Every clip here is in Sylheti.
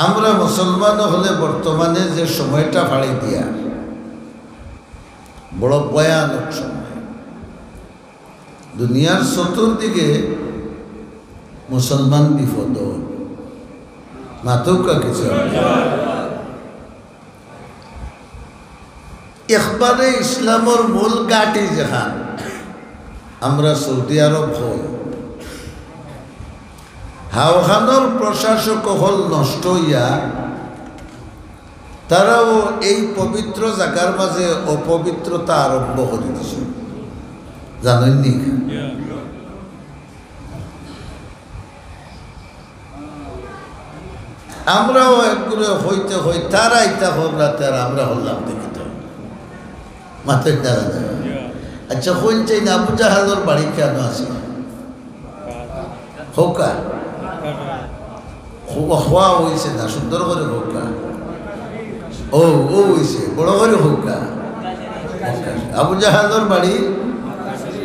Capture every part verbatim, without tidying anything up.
আমরা মুসলমান অকলে বর্তমানে যে সময়টা ফাড়ি দিয়া, বড় ভয়ানক সময়। দুনিয়ার চতুর্দিকে মুসলমান বিপদ। মাতউক্কা কিছু। একবারে ইসলামর মূল ঘাঁটি যেখান, আমরা সৌদি আরব অই, হাওখানর প্রশাসক অকল নষ্ট অইয়া তারাও এই পবিত্র জাগার মাঝে অপবিত্রতা আরম্ভ করি দিছে, জানইন নি? আমরাও একগুরে কইতে কই, তারা ইতা করলা, তারা আমরা করলাম, দেখি তো। মাথায় দাঁড়া যায়। আচ্ছা, কইন চাই না, আবু জাহালর বাড়ি কেন আছে? কউক্কা। খোয়া, খোয়া অইছে না, সুন্দর করি কউক্কা। ও, ও অইছে, বড় করি কউক্কা। মক্কা শরীফ। আবু জাহালর বাড়ি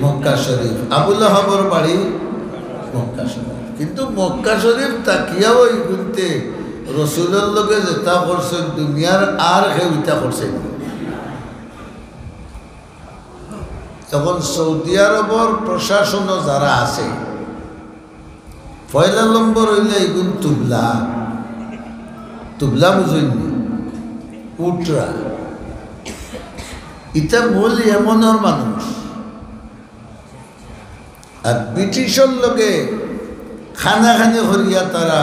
মক্কা শরীফ, আবু লাহাবর বাড়ি মক্কা শরীফ। কিন্তু মক্কা শরীফ থাকিয়াও ইগুনতে রসুলর লগে যেতা করছইন, দুনিয়ার আর কেউ ইতা করছে না। তখন সৌদি আরবর প্রশাসনও যারা আছে, পয়লা নম্বর অইলে ইগুন তুবলা। তুবলা বুঝইন নি? উটরা। ইতা মূল ইয়েমনর মানুষ। আর ব্রিটিশর লগে খানাখানি করিয়া তারা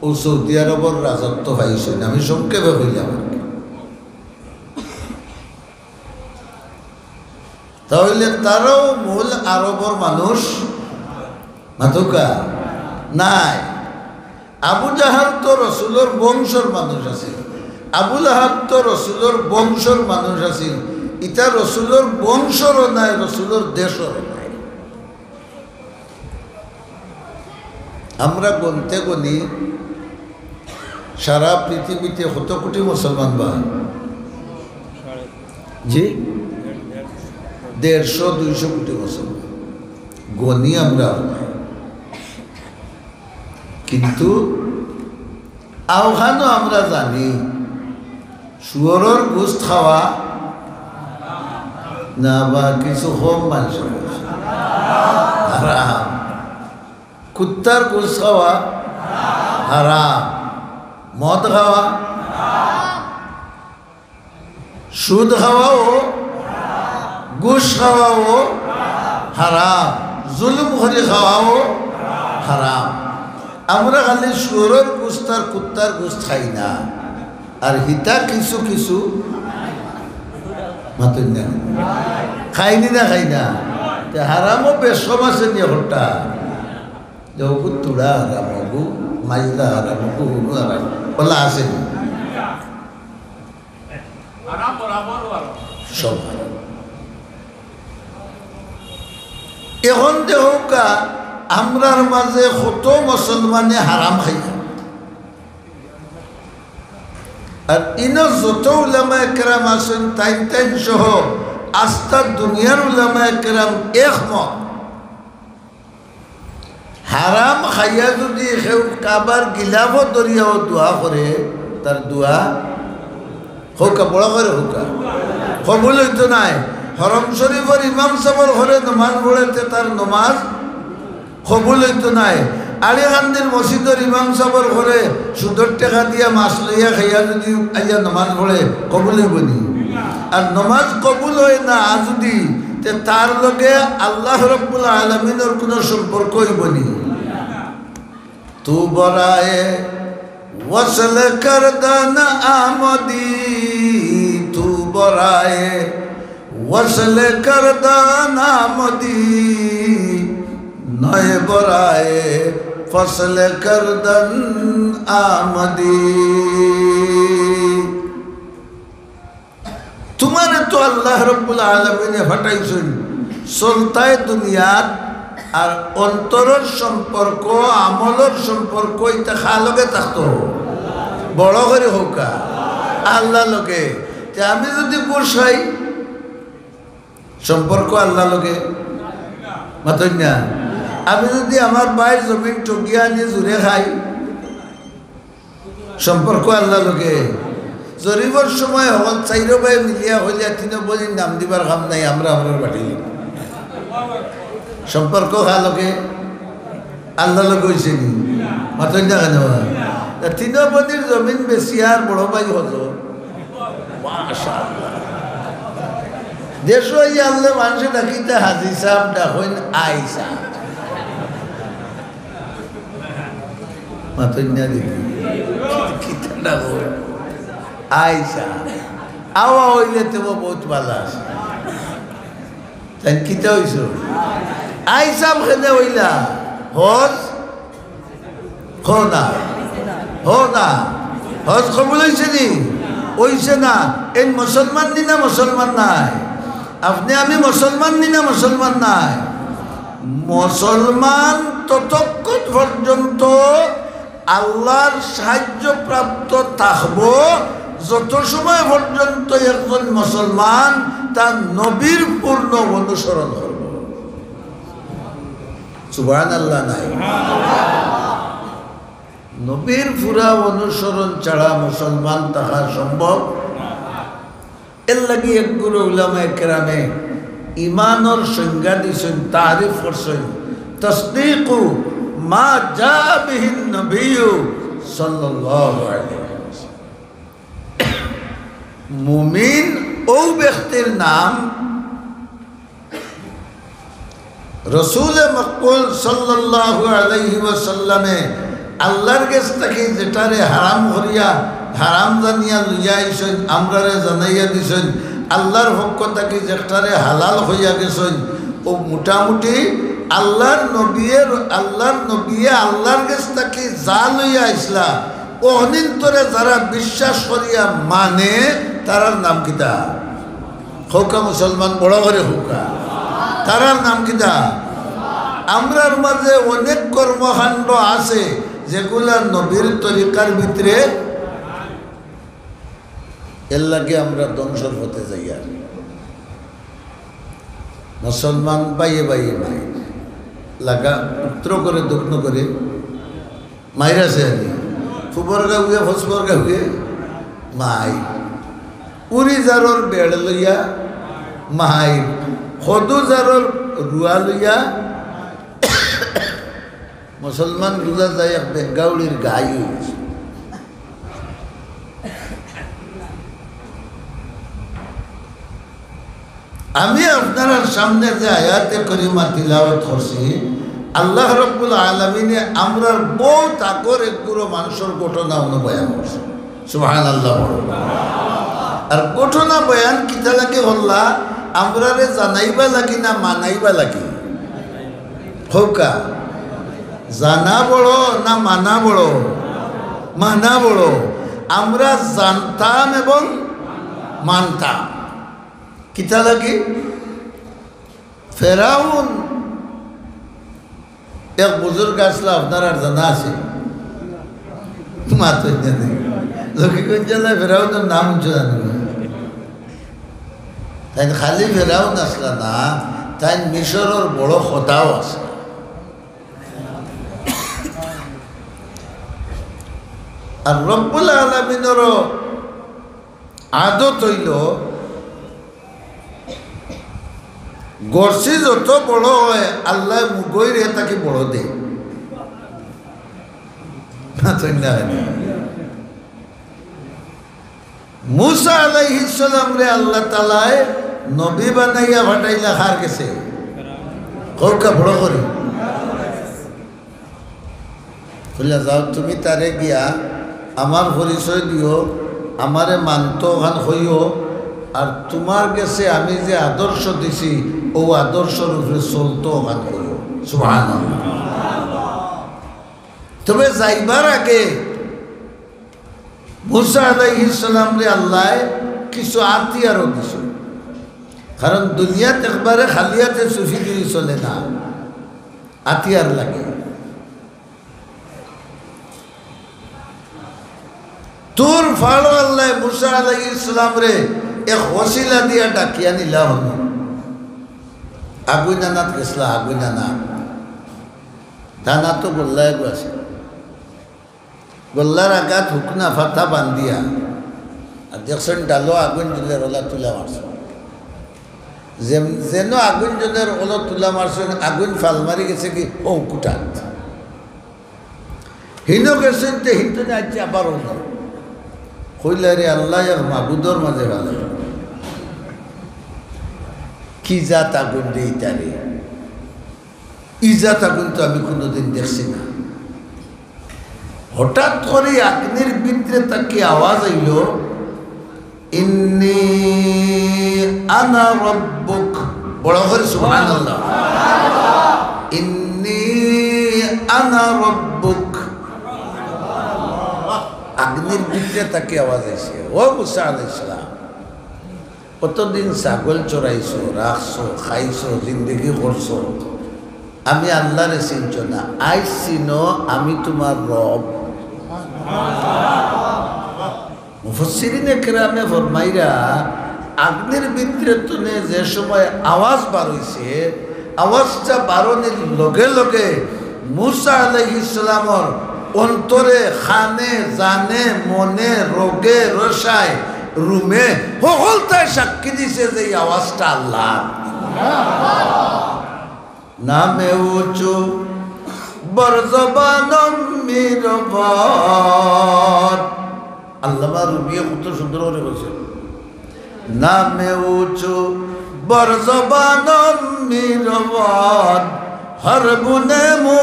অউ সৌদি আরবর রাজত্ব পাইছইন। আমি সংক্ষেপে কইলাম আর কি। তাইলে তারাও মূল আরবর মানুষ? মাতউক্কা। নায়। আবু জাহাল তো রসুলর বংশর মানুষ আছিল, আবু লাহাব তো রসুলর বংশর মানুষ আছিল। ইতা রসুলর বংশরও নায়, রসুলর দেশরও নায়। আমরা গনতে গনি সারা পৃথিবীতে কত কোটি মুসলমান বা? জি, দেড়শো দুইশো কোটি মুসলমান গনি আমরা। কিন্তু আওখানও আমরা জানি, শুয়োরর গোস্ত খাওয়া না বা কিছু কম মানুষ হারাম, কুত্তার গোস্ত খাওয়া হারাম, মদ খাওয়া, সুদ খাওয়াও, ঘুষ খাওয়াও হারাম, জুলুম করি খাওয়াও হারাম। আমরা খালি শুয়োরর গোস্ত আর কুত্তার গোস্ত খাই না। আর হিতা কিছু কিছু মাতইন না। খাইনি না খাই না? তে হারামও বেশ কম আছে নি হরটা? যে ওগু তুড়া হারাম, ওগু মাইলা হারাম, ওগু হুরু হারাম, বলা আছে নি? সব হারাম। এখন দেখউক্কা, আমরার মাঝে কত মুসলমানে হারাম খাইয়া। আর ইনো যত উলামায়ে কেরাম আছইন, তাইন তাইন সহ আস্তা দুনিয়ার উলামায়ে কেরাম একমত। হারাম খাইয়া যুদি কেউ কাবার গিলাফো ধরিয়াও দোয়া করে, তার দোয়া কউক্কা, বড় করি কউক্কা, কবুল অইতো নায়। হরম শরীফর ইমাম সাবর ঘরে নমাজ পড়ে, তে তার নমাজ কবুল অইতো নায়। আলীকান্দির মসজিদর ইমাম সাবর ঘরে সুদর টেকা দিয়া মাছ লইয়া খাইয়া যুদি আইয়া নমাজ পড়ে, কবুল অইবো নি? আর নমাজ কবুল অয় না যুদি, তে তার লগে আল্লাহ রব্বুল আলামিনর কুনু সম্পর্ক অইবো নি? تو برای وصل کردن آمدی، تو برای وصل کردن آمدی، نئے برای فصل کردن آمدی۔ তুমারে তো আল্লাহ রব্বুল আলামিনে পাঠাইছইন চলতায় দুনিয়াত, আর অন্তরর সম্পর্ক, আমলর সম্পর্ক ইতা কার লগে থাকতো? বড় করি কউক্কা, আল্লাহ লগে। তে আমি যুদি ঘুষ খাই, সম্পর্ক আল্লাহ লগে? মাতইন না। আমি যুদি আমার ভাইর জমিন ঠগিয়া আনি জুরে খাই, সম্পর্ক আল্লাহ লগে। জরিফর সময় হকল চাইরো ভাই মিলিয়া কইলা, তিনো বইনর নাম দিবার কাম নাই, আমরা আমরার বাটি। সম্পর্ক কার লগে? আল্লাহ লগে অইছে নি? মাতইন না কেনে বা? তে তিনো বইনর জমিন বেচিয়া আর বড় ভাই হজো। মাশাআল্লাহ। দেশো আইয়া আনলে মানষে ডাকিতা হাজি সাব, ডাকইন আই সাব। মাতইন না দেখি। কিতা ডাকো? I sub. আওয়া অইলে তো বউত ভালা আছে। তাইন কিতা অইছো? আই সাব কেনে অইলা? হজ? কও না। কও না। হজ কবুল অইছে নি? অইছে না। এইন মুসলমান নি না মুসলমান নায়? আপনে আমি মুসলমান নি না মুসলমান নায়? মুসলমান ততক্ষণ পর্যন্ত আল্লাহর সাহায্য প্রাপ্ত থাকবো, যত সময় পর্যন্ত একজন মুসলমান তার নবীর পূর্ণ অনুসরণ করবো। সুবহানাল্লাহ নাই? নবীর পুরা অনুসরণ ছাড়া মুসলমান থাকা সম্ভব। এর লাগি একগুলো উলামায়ে কেরামে ইমানর সংজ্ঞা দিছইন, তারিফ করছইন, তসদিকু মা জা বিহিন নবিয়্যু সাল্লাল্লাহু আলাইহি ওয়াসাল্লাম। মুমিন অউ ব্যক্তির নাম, রসুলে মকবুল সাল্লাল্লাহু আলাইহি ওয়াসাল্লামে আল্লাহর গেছ থাকি যেটারে হারাম করিয়া, হারাম জানিয়া লইয়া আইছইন, আমরারে জানাইয়া দিছইন, আল্লাহর পক্ষ থাকি যেটারে হালাল কইয়া গেছইন, অউ মোটামুটি আল্লাহর নবিয়ে, আল্লাহর নবিয়ে আল্লাহর গেছ থাকি যা লইয়া আইছলা, অখনিন্তরে যারা বিশ্বাস করিয়া মানে, তারার নাম কিতা? কউক্কা মুসলমান, বড় করি কউক্কা। তারার নাম কিতা? আমরার মাঝে অনেক কর্মকাণ্ড আছে যেগুলা নবীর তরিকার ভিতরে, এর লাগি আমরা ধ্বংসর পথে যাইয়ার। মুসলমান ভাইয়ে ভাইয়ে মাইর লাগা, উত্তর করে দক্ষিণ করে মাইর আছে আনি। ফুবর গাউয়ে, ফসবর গাউয়ে মাইর। উরি জারর বেড় লইয়া মাইর। খদু জারর রুয়া লইয়া। মুসলমান বুঝা যায় এক বেঙ্গাউলির গাই অইছে। আমি আপনারার সামনে যে আয়াতে করিমা তিলাওয়াত করছি, আল্লাহ রাব্বুল আলামিনে আমরার বউত আগর একগুলো মানুষর ঘটনা অনো বয়ান করছে। সুবহানাল্লাহ বলো। আর ঘটনা বয়ান কিতা লাগি করলা? আমরারে জানাইবা লাগি না মানাইবা লাগি? কউক্কা, জানা বড় না মানা বড়? মানা বড়। আমরা জানতাম এবং মানতাম। কিতা লাগি? ফেরাউন এক বুজুর্গ আছলা, আপনারার জানা আছে। মাতইন না দেখি। লক্ষ্মীগঞ্জ জেলায় ফেরাউনর নাম হুনছো জানি না? তাইন খালি ফেরাউন আছলা না, তাইন মিশরর বড় খোদাও আছলা। আর রব্বুল আলামিনরও আদত অইলো, গর্সি যত বড় অয়, আল্লায় মুগইরে তাকি বড় দেইন। মাতইন না কেনে? মুসা আলাইহিস সালামরে আল্লাহ তাআলায় নবী বানাইয়া পাঠাইলা কার গেছে? কউক্কা বড় করি। কইলা, "যাও, তুমি তারে গিয়া আমার পরিচয় দিও, আমারে মানতো অখান কইও, আর তুমার গেছে আমি যে আদর্শ দিছি, অউ আদর্শর উপরে চলতো অখান কইও।" সুবহানাল্লাহ। তবে যাইবার আগে মুসা আলাইহিস সালামরে আল্লায় কিছু আতিয়ারও দিছইন, কারণ দুনিয়াত একবারে খালি আতে ছুটি দিলে চলে না, আতিয়ার লাগে। তুর ফাড়ো আল্লায় মুসা আলাইহিস সালামরে এক ওসিলা দিয়া ডাকিয়া নিলা অনো। আগুইন আনাত গেছলা, আগুইন আনাত। তান আতো গল্লা এগু আছে। গলার আগাত হুকনা ফাতা বান্ধিয়া, আর দেখছইন ডালো আগুন জ্বলের, অলা তুলা মারছইন। যেন আগুন জ্বলের, অলা তুলা মারছইন, আগুন ফাল মারি গেছে কি হউ কুটাত। হিনো গেছইন তে হিনতনে আইছে আবার অলা। কইলা, "রে আল্লাহ, এক মাবুদর মাঝে ভালো। কি জাত আগুন রে ইটা রে? ই জাত আগুন তো আমি কোনোদিন দেখছি না।" হঠাৎ করি আগ্নির ভিতরে থাকি আওয়াজ আইলো, "ইন্নি আনা রব্বুক।" বড় করি সুবহানাল্লাহ। "ইন্নি আনা রব্বুক।" আগ্নির ভিতরে থাকি আওয়াজ আইছে, "ও মুসা আলাইহিস সালাম, অতদিন ছাগল চরাইছো, রাখছো, খাইছো, জিন্দেগি করছো, আমি আল্লাহরে চিনছো না, আইজ চিনো আমি তুমার রব।" মুফাসসিরিনে কেরামে ফরমাইরা, আগ্নির ভিতরে তনে যে সময় আওয়াজ বার অইছে, আওয়াজটা বারনির লগে লগে মুসা আলাইহিস সালামর অন্তরে, কানে, জানে, মনে, রগে, রসায়, রুমে, হকলতায় সাক্ষী দিছে যে এই আওয়াজটা আল্লাহ। নামে উঁচু বর জবান মিরবত। আল্লামা রুমিয়ে কত সুন্দর করি কইছে, "নামে উঁচু বর জবান মিরবত, হর বুনে মু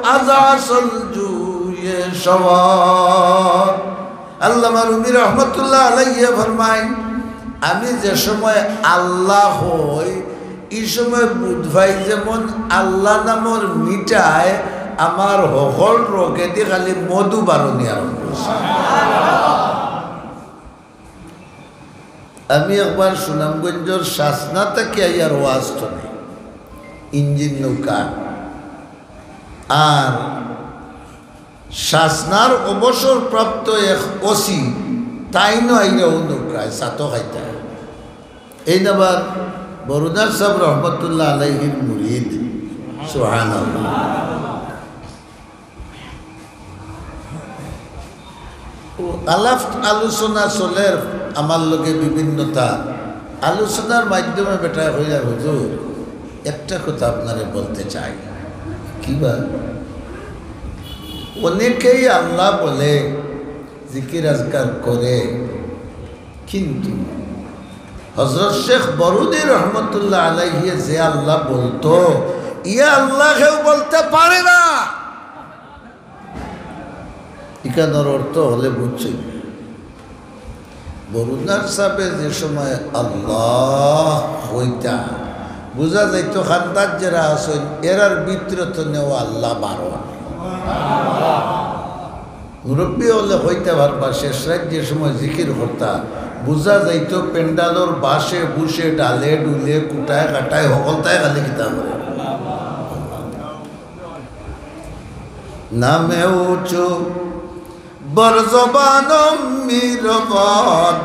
আজাসল জুয়ে সওয়াত।" আল্লামা রুমি রহমতুল্লাহ আলাইহি ফরমাইন, "আমি যে সময় আল্লাহ কই, ই সময় বুঝ পাই যেমন আল্লাহ নামর মিঠায় আমার হকল রগেদি খালি মধু বারনি আরম্ভ অইছে।" আমি একবার সুনামগঞ্জর শাসনা থাকি আইয়ার ওয়াজ তনে, ইঞ্জিন নৌকা, আর শাসনার অবসরপ্রাপ্ত এক ওসি, তাইনও আইরা অউ নৌকায় ছাতো খাইতা। এইন আবার বরুদার সাব রহমতুল্লাহ আলাইহির মুরিদ। সুবহানাল্লাহ। ও আলাপ আলোচনা চলের আমার লগে বিভিন্নতা। আলোচনার মাধ্যমে বেটায় কইলা, "হুজুর, একটা কথা আপনারে বলতে চাই।" "কি বা?" "অনেকেই আল্লাহ বলে, জিকির আজকার করে, কিন্তু হযরত শেখ বরুদি রহমতুল্লাহ আলাইহি যে আল্লাহ বলতো, ইয়া আল্লাহ কেউ বলতে পারে না।" ইখানর অর্থ অইলে বুঝছইন, বরুদার সাবে যে সময় আল্লাহ কইতা, বুঝা যাইতো খান্দাত যেরা আছইন, এরার ভিতরে তনেও আল্লাহ বারো। মুরব্বি অকলে কইতা পারবা, শেষ রাইত যে সময় জিকির করতা, বুঝা যাইতো প্যান্ডেলর বাঁশে বুশে, ডালে ডুলে, কুটায় কাটায়, হকলতায় খালি কিতা করে। নামে উঁচু বর জবান মিরবত,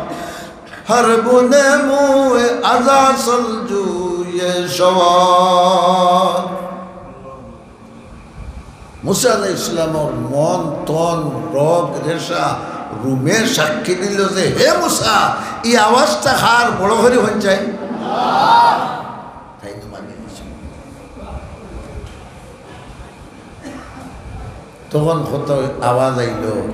হর বুনে মুয়ে আজাসল জুয়ে সওয়াত। মুসা আলাইহিস সালামর মন, তন, রগ, রেশা, রুমে সাক্ষী দিল যে, "হে মুসা, ই আওয়াজটা কার?" বড় করি কইন চাই। তাইন তো মানি নিছে। তখন কত আওয়াজ আইলো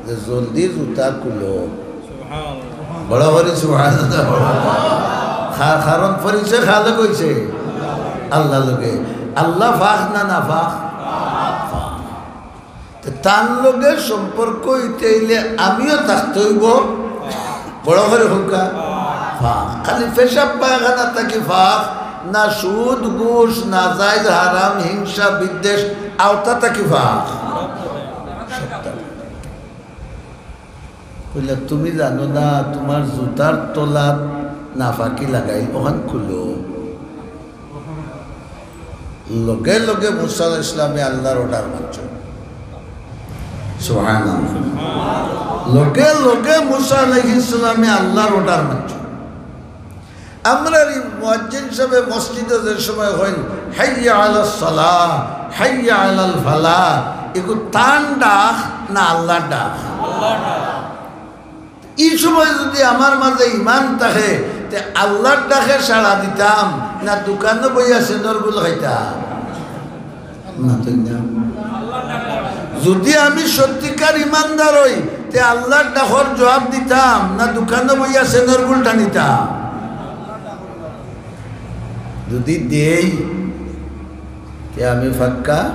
যে, "জলদি জুতা খুলো।" সুবহানাল্লাহ। বড় করি সুবহানাল্লাহ। কা-, কারণ পরিচয় কার লগে অইছে? আল্লাহর লগে। আল্লাহ পাক না নাপাক? পাক। তে তান লগে সম্পর্ক অইতে অইলে আমিও থাকতে অইবো। বড় করি কউক্কা, পাক। খালি পেশাব পায়খানা থাকি পাক, না সুদ, ঘুষ, নাজায়েজ, হারাম, হিংসা, বিদ্বেষ, আওতা থাকি পাক। কইলা, "তুমি জানো না, তুমার জুতার তলাত নাপাকি লাগাইল, অখান খুলো।" লগে লগে মুসা আলাইহিস সালামে আল্লাহর order মানছইন। সুবহানাল্লাহ। লগে লগে মুসা আলাইহিস সালামে আল্লাহর order মানছইন। আমরার ই মুয়াজ্জিন সাবে মসজিদো যে সময় কইন, "হাইয়া আলাস সালাহ, হাইয়া আলাল ফালাহ", এগু তান ডাক না আল্লার ডাক? ই সময় যুদি আমার মাঝে ইমান থাকে, তে আল্লার ডাকে সাড়া দিতাম, না দোকানো বইয়া সেনর গুল খাইতাম? মাতইন না। যুদি আমি সত্যিকার ইমানদার অই, তে আল্লার ডাকর জবাব দিতাম, না দোকানো বইয়া সেনর গুল টানিতাম? যুদি দেই, তে আমি পাক্কা,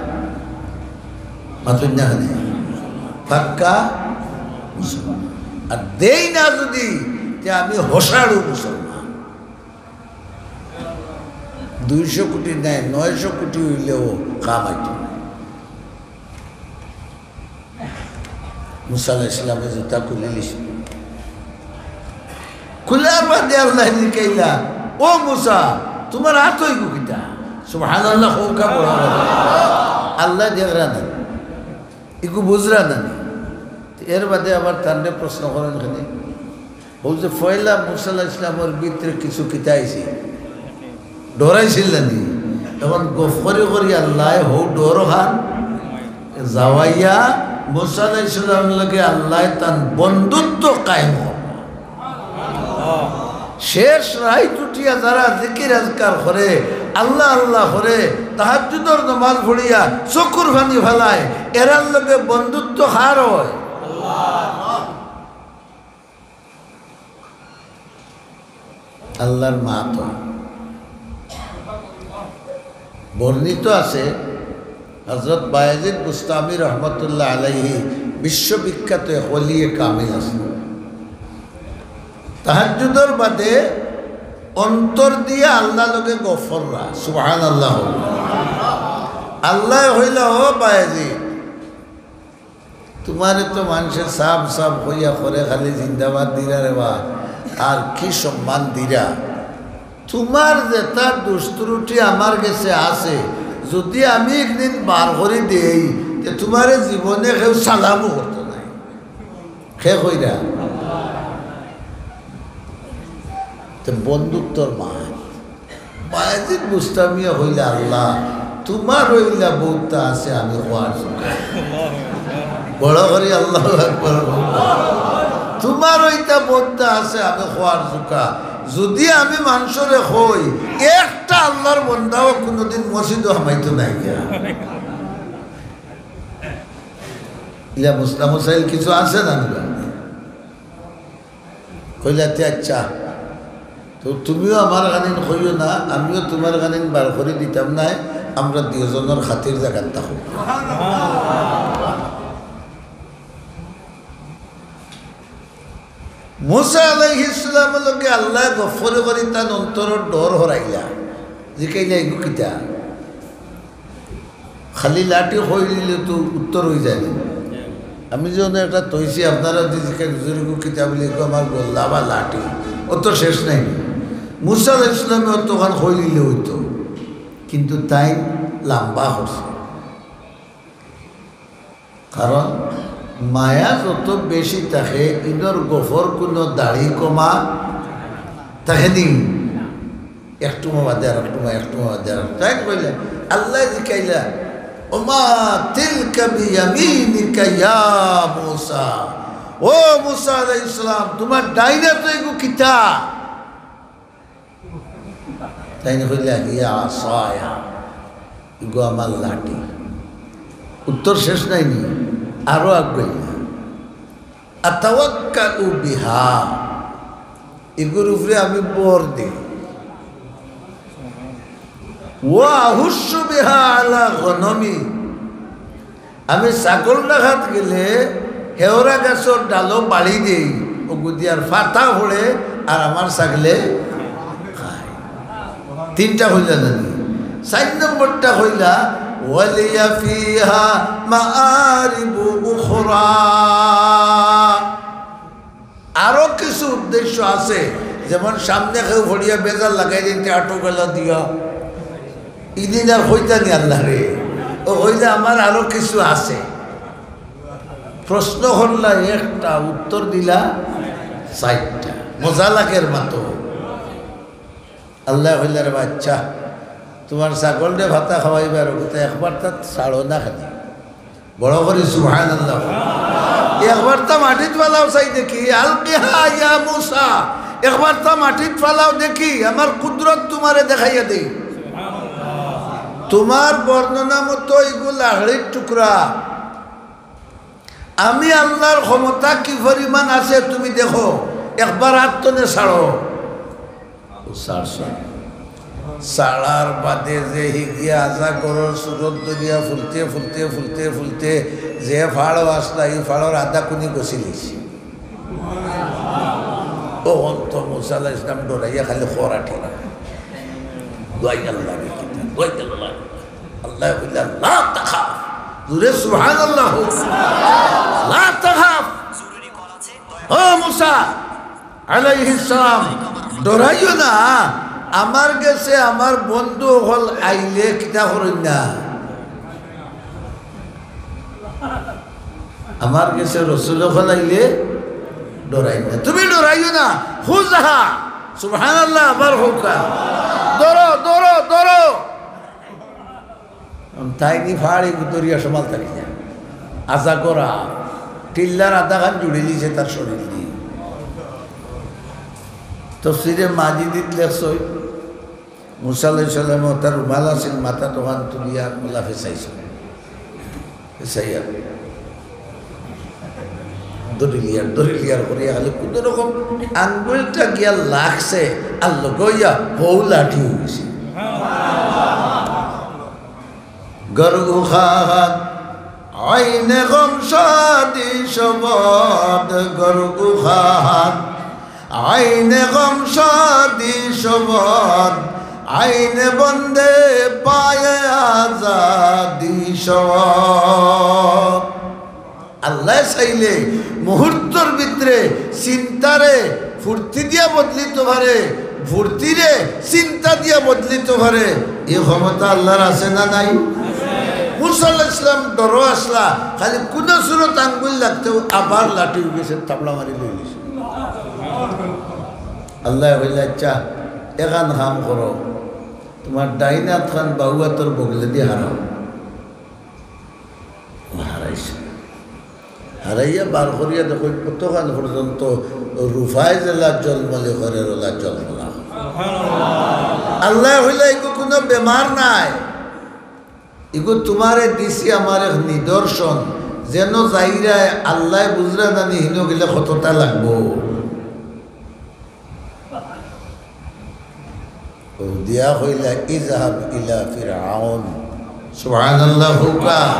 মাতইন না কেনে, পাক্কা মুসলমান। আর দেই না যুদি, তে আমি হসাড়ু মুসলমান। দুইশো কোটি নায়, নয়শো কোটি অইলেও কাম অইতো নায়। মুসা আলাইহিস সালামে জুতা খুলিলিছইন। খুলার বাদে আল্লায় জিকাইলা, "ও মুসা, তুমার আতো ইগু কিতা?" সুবহানাল্লাহ, কউক্কা বড় বড়। আল্লায় দেখরা না নি? ইগু বুঝরা না নি? এর বাদে আবার তানরে প্রশ্ন করইন কেনে? অউ যে পয়লা মুসা আলাইহিস সালামর ভিতরে কিছু কিতা আইছে, ডরাইছিল না নি? অখন গফ করি করি আল্লায় হউ ডর খান যাওয়াইয়া মুসা আলাইহিস সালামর লগে আল্লায় তান বন্ধুত্ব কায়েম করইন। শেষ রাইত উঠিয়া যারা জিকির আজকার করে, আল্লাহ আল্লাহ করে, তাহাজ্জুদর নমাজ পড়িয়া চকুর পানি ফালায়, এরার লগে বন্ধুত্ব কার অয়? আল্লার মাতো। বর্ণিত আছে, হযরত বায়েজিদ বুস্তামি রহমতুল্লাহ আলাইহি বিশ্ববিখ্যাত এক ওলিয়ে কামিল আছলা। তাহাজ্জুদর বাদে অন্তর দিয়া আল্লার লগে গফ কররা। সুবহানাল্লাহ। আল্লায় কইলা, "ও বায়েজিদ, তুমারে তো মানষে সাফ সাফ কইয়া করে খালি জিন্দাবাদ দিরা রে বা, আর কি সম্মান দিরা? তুমার যেতা দুষ ত্রুটি আমার গেছে আছে, যুদি আমি একদিন বার করি দেই, তে তুমারে জীবনে কেউ সালামও করতো নায়।" কে কইরা? তে বন্ধুত্বর মাত। বায়েজিদ বুস্তামিয়ে কইলা, "আল্লাহ, তুমার অইলা বউততা আছে আমি কওয়ার জুকা।" বড় করি আল্লাহু আকবার কও। "তুমার অইতা বউততা আছে আমি কওয়ার জুকা। যুদি আমি মানষরে কই, একটা আল্লার বন্দাও কুনুদিন মসজিদো হামাইতো নায় গিয়া।" ইলা মুসলা মুসাইল কিছু আছে না নি বা? কইলা, "তে আইচ্ছা, তো তুমিও আমার খানিন কইও না, আমিও তুমার খানিন বার করি দিতাম নায়, আমরা দুইওজনর খাতির জাগাত থাকো।" মুসা আলাইহিস সালামর লগে আল্লায় গফ করি করি তান অন্তরর ডর হরাইলা। জিকাইলা, "ইগু কিতা?" খালি লাঠি কইলিলে তো উত্তর অইযায় না। আমি যেন একটা তৈছি, আপনারা যদি জিকাইন, "হুজুর, ইগু কিতা?" বুলি, "ইগু আমার গল্লা বা লাঠি।" অত শেষ নাই। মুসা আলাইহিস সালামে অতখান কইলিলে অইতো, কিন্তু তাইন লাম্বা করছে। কারণ মায়া যত বেশি থাকে, ইনর গফর কুনু দাড়ি কমা থাকে নি। একটু বাদে আর একটু, একটু বাদে আর একটু। তাইন কইলা, আল্লায় জিকাইলা, "ওমা তিলকা বিয়ামিনিকা ইয়া মুসা।" ও মুসা আলাইহিস সালাম, তুমার ডাইন আতো ইগু কিতা? তাইন কইলা, "হিয়া আসায়া, ইগু আমার লাঠি।" উত্তর শেষ নাই নি, আরো আগুয়াইলা। "আতাওয়াক্কাউ বিহা, ইগুর উপরে আমি ভর দেই। ওয়া আহুশশু বিহা আলা গনমি, আমি ছাগল রাখাত গেলে হেওরা গাছর ডালো বাড়ি দেই, অগুদিয়ার ফাতা পড়ে আর আমার ছাগলে খায়।" তিনটা কইলা না নি? চাইর নম্বরটা কইলা, "ওয়ালিয়া ফিহা মাআরিবু উখরা।" আরো কিছু উদ্দেশ্য আছে, যেমন সামনে কেউ পড়িয়া বেজার লাগাই দিতে আটো গেলা দিয়া, ইদিন আর কইতা নি আল্লারে। ও কইলা, "আমার আরো কিছু আছে।" প্রশ্ন করলা একটা, উত্তর দিলা চাইরটা। মজা লাগের মাতো। আল্লায় কইলা, "রে বাচ্চা, তুমার ছাগলরে ফাতা খাওয়াইবার অগুতে একবার তাত ছাড়ো না খালি।" বড় করি সুবহানাল্লাহ। একবার তা মাটিত ফালাও চাই দেখি, আলকিহা ইয়া মুসা, একবার তা মাটিত ফালাও দেখি, আমার কুদরত তুমারে দেখাইয়া দেই। তুমার বর্ণনা মতো ইগু লাকড়ির টুকরা। আমি আল্লার ক্ষমতা কি পরিমাণ আছে তুমি দেখো, একবার আত তনে ছাড়ো। ও ছাড়ছে। ছাড়ার বাদে যে হিগিয়া আজা ঘরর সুরত ধরিয়া ফুলতে, ফুলতে, ফুলতে, ফুলতে যে ফাড়ো আসলা, ই ফাড়র আধা কুনি গছিলিছে। ও অন্ত মুসা আলাইহিস সালাম ডরাইয়া খালি খরাটি। দোয়াই আল্লাহ রে কিতা, দোয়াই আল্লাহ। আল্লায় কইলা, "লা তাখাফ।" জোরে সুবহানাল্লাহ। "লা তাখাফ।" ও মুসা আলাইহিস সালাম, ডরাইও না। আমার গেছে আমার বন্ধু অকল আইলে কিতা করইন না? আমার গেছে রসুল অকল আইলে ডরাইন না। তুমি ডরাইও না। খুযহা। সুবহানাল্লাহ, আবার কউক্কা। ধরো, ধরো, ধরো। তাইন ই ফাড় ইগু ধরিয়া সামাল তারি না। আজা ঘরর টিল্লার আধাখান জুড়িলিছে তার শরীর দি। তফসিরে মাজিদিত লেখছইন, মুসা আলাইহিস সালামে তার রুমাল আছিল, মাথাত অখান তুলিয়া কলা ফেছাইছইন। ফেছাইয়া ধরিলিয়ার, ধরিলিয়ার করিয়া খালি কুনু রকম আঙ্গুলটা গিয়া লাগছে, আর লগে অইয়া হউ লাঠি অইগেছে। گر اوخواهد عین غم شادی شود، گر اوخواهد عین غم شادی شود، عین بند پای آزادی شود۔ আল্লায় চাইলে মুহূর্তর ভিতরে চিন্তারে ফুর্তি দিয়া বদলিতো পারে, ফুর্তিরে চিন্তা দিয়া বদলিতো পারে। ই ক্ষমতা আল্লার আছে না নাই? মুসা আলাইহিস সালাম ডরো আসলা, খালি কুনু সুরত আঙ্গুল লাগতেউ আবার লাঠি অইগেছে, থাবড়া মারি লইলিছে। আল্লায় কইলা, "আচ্ছা, এখান কাম করো, তুমার ডাইন আতখান বাউ আতর বগলেদি হারাও।" হারাইছে। হারাইয়া বার করিয়া দেখো, কতখান পর্যন্ত রুফায় যেলা জলমলে করে রোলা জলমলা। আল্লায় কইলা, "ইগু কুনু বেমার নায়, ইগু তুমারে দিছি আমার এক নিদর্শন, যেন যাইরায় আল্লায় বুঝরা জানি হিনো গেলে কতটা লাগবো।" ও দিয়া কইলা, "ইযহাব ইলা ফিরআউন।" সুবহানাল্লাহ কউক্কা।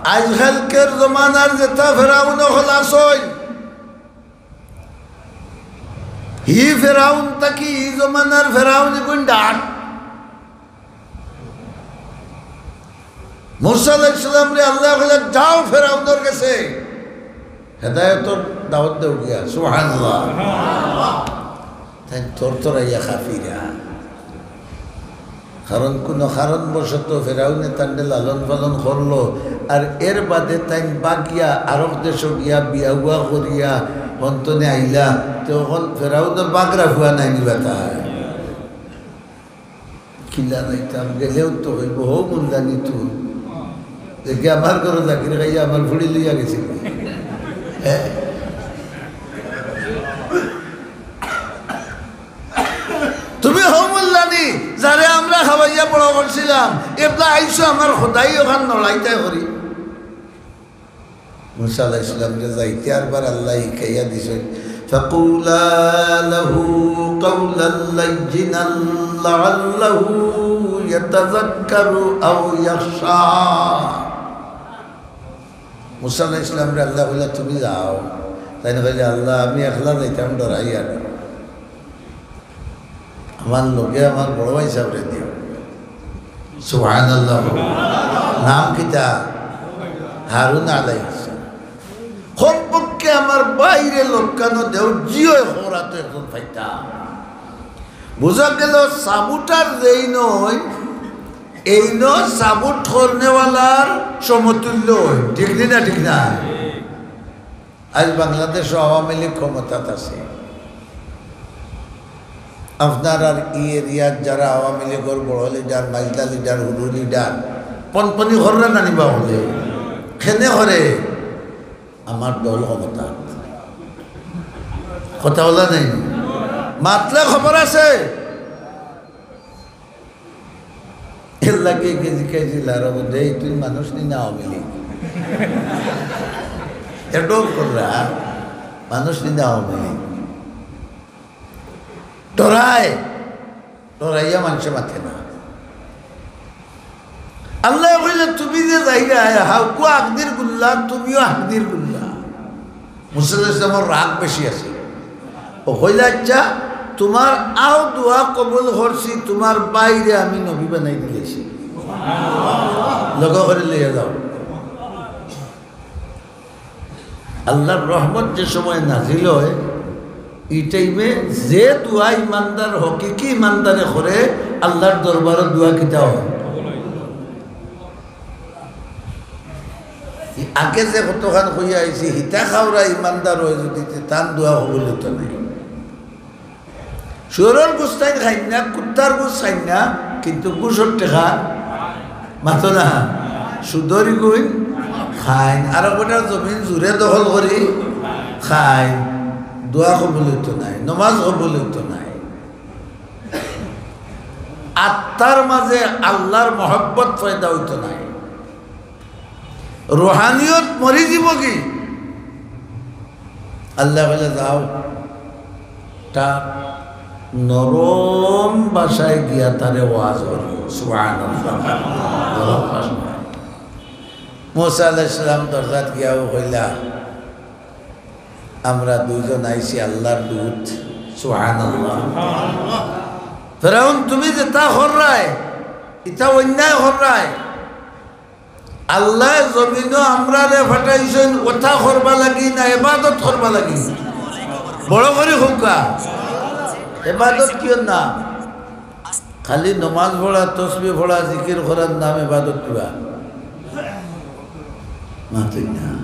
আইজকালকের জমানার যেতা ফেরাউন অকল আছইন, হি ফেরাউন থাকি ই জমানার ফেরাউন ইগুইন ডাট। মুসা আলাইহিস সালামরে আল্লায় কইলা, "যাও ফেরাউনর গেছে, হেদায়েতর দাওয়াত দেও গিয়া।" সুবহানাল্লাহ। তাইন থরথরাইয়া কাঁপিরা। কারণ কুনু কারণবশত ফেরাউনে তানরে লালন পালন করলো, আর এর বাদে তাইন বাগিয়া আরব দেশো গিয়া বিয়া-উয়া করিয়া হন্তনে আইলা, তে অখন ফেরাউনর বাগরা ফুয়া নায়নি বা তাইন। কিলা যাইতাম, গেলেও তো অইবো, হউ মুল্লানি তো। দেখি আমার ঘরো জাকির খাইয়া আমার ফুড়ি লইয়া গেছিল। হ্যাঁ? তুমি হউ মুল্লানি, যারে আমরা খাওয়াইয়া বড় করছিলাম, এবলা আইছো আমার খোদাই অখান নড়াইতায় করি। মুসা আলাইহিস সালামরে যাইতে আরবার আল্লায় হিকাইয়া দিছইন, "ফাকুলা লাহু কাওলাল লাইয়িনাল লাআল্লাহু ইয়াতাযাক্কারু আও ইয়াখশা।" মুসা আলাইহিস সালামরে আল্লায় কইলা, "তুমি যাও।" তাইন কইলা, "আল্লাহ, আমি একলা যাইতাম, ডরাইয়ার।" আমার লগে আমার বড় ভাইসাবরে দিও। সুবহানাল্লাহ। নাম কিতা? হারুন আলাইহিস সালাম। কমপক্ষে আমার ভাইরে লটকানো দেও, জিও খরাতো একজন পাইতাম। বুঝা গেল সাবুটার যেই নয়, এইন সাবুট করনেওয়ালার সমতুল্য অয়। ঠিক নি না? ঠিক না? আইজ বাংলাদেশো আওয়ামী লীগ ক্ষমতাত আছে। আপনারার ই এরিয়াত যারা আওয়ামী লীগর বড় লিডার, মাইজলা লিডার, হুরু লিডার, পনপনি কররা নানি বা অকলে? কেনে করে? আমার দল ক্ষমতাত। কথা বলা নাই নি? মাতলে খবর আছে। এর লাগি একে জিকাইছিল, আর বলে, "এই তুই মানুষ নি না আওয়ামী লীগ?" এটাও করলা, মানুষ নি না আওয়ামী লীগ? ডরায়, ডরাইয়া মানষে মাতে না। আল্লায় কইলা, "তুমি যে যাইরায়, হাউকু আগদির গুল্লা, তুমিও আগদির গুল্লা।" মুসা আলাইহিস সালামর রাগ বেশি আছে। ও কইলা, "আচ্ছা, তুমার আও দোয়া কবুল করছি, তুমার ভাইরে আমি নবী বানাই দিলাইছি। লগে করি লইয়া যাও।" আল্লার রহমত যে সময় নাজিল অয়, ই টাইমে যে দোয়া ইমানদার, হকিকি ইমানদারে করে, আল্লার দরবারো দোয়া কিতা অয়? আগে যে কতখান কইয়া আইছি, হিতা খাওরা ইমানদার অয় যুদি, তে তান দোয়া কবুল অইতো নায়। শুয়োরর গুস্ত তাইন খাইন না, কুত্তার গুস্ত খাইন না, কিন্তু ঘুষর টেকা মাতো না, সুদর ইগুইন খাইন, আর বেটার জমিন জুরে দখল করি খাইন, দোয়া কবুল অইতো নায়, নমাজ কবুল অইতো নায়, আত্মার মাঝে আল্লার মহব্বত পয়দা অইতো নায়। রুহানিয়ত মরি যিবোগি। আল্লায় কইলা, "যাও, তা নরম ভাষায় গিয়া তারে ওয়াজ করো।" সুবহানাল্লাহ। নরম ভাষায়। মুসা আলাইহিস সালাম দরজাত গিয়াও কইলা, "আমরা দুইজন আইছি আল্লার দূত।" সুবহানাল্লাহ। ফেরাউন, তুমি যেতা কররায়, ইতা অন্যায় কররায়। আল্লায় জমিনো আমরারে পাঠাইছইন অতা করবা লাগি না এবাদত করবা লাগি? বড় করি কউক্কা। এবাদত কিওর নাম? খালি নমাজ পড়া, তসবিহ পড়া, জিকির করার নাম এবাদত কিবা? মাতইন না।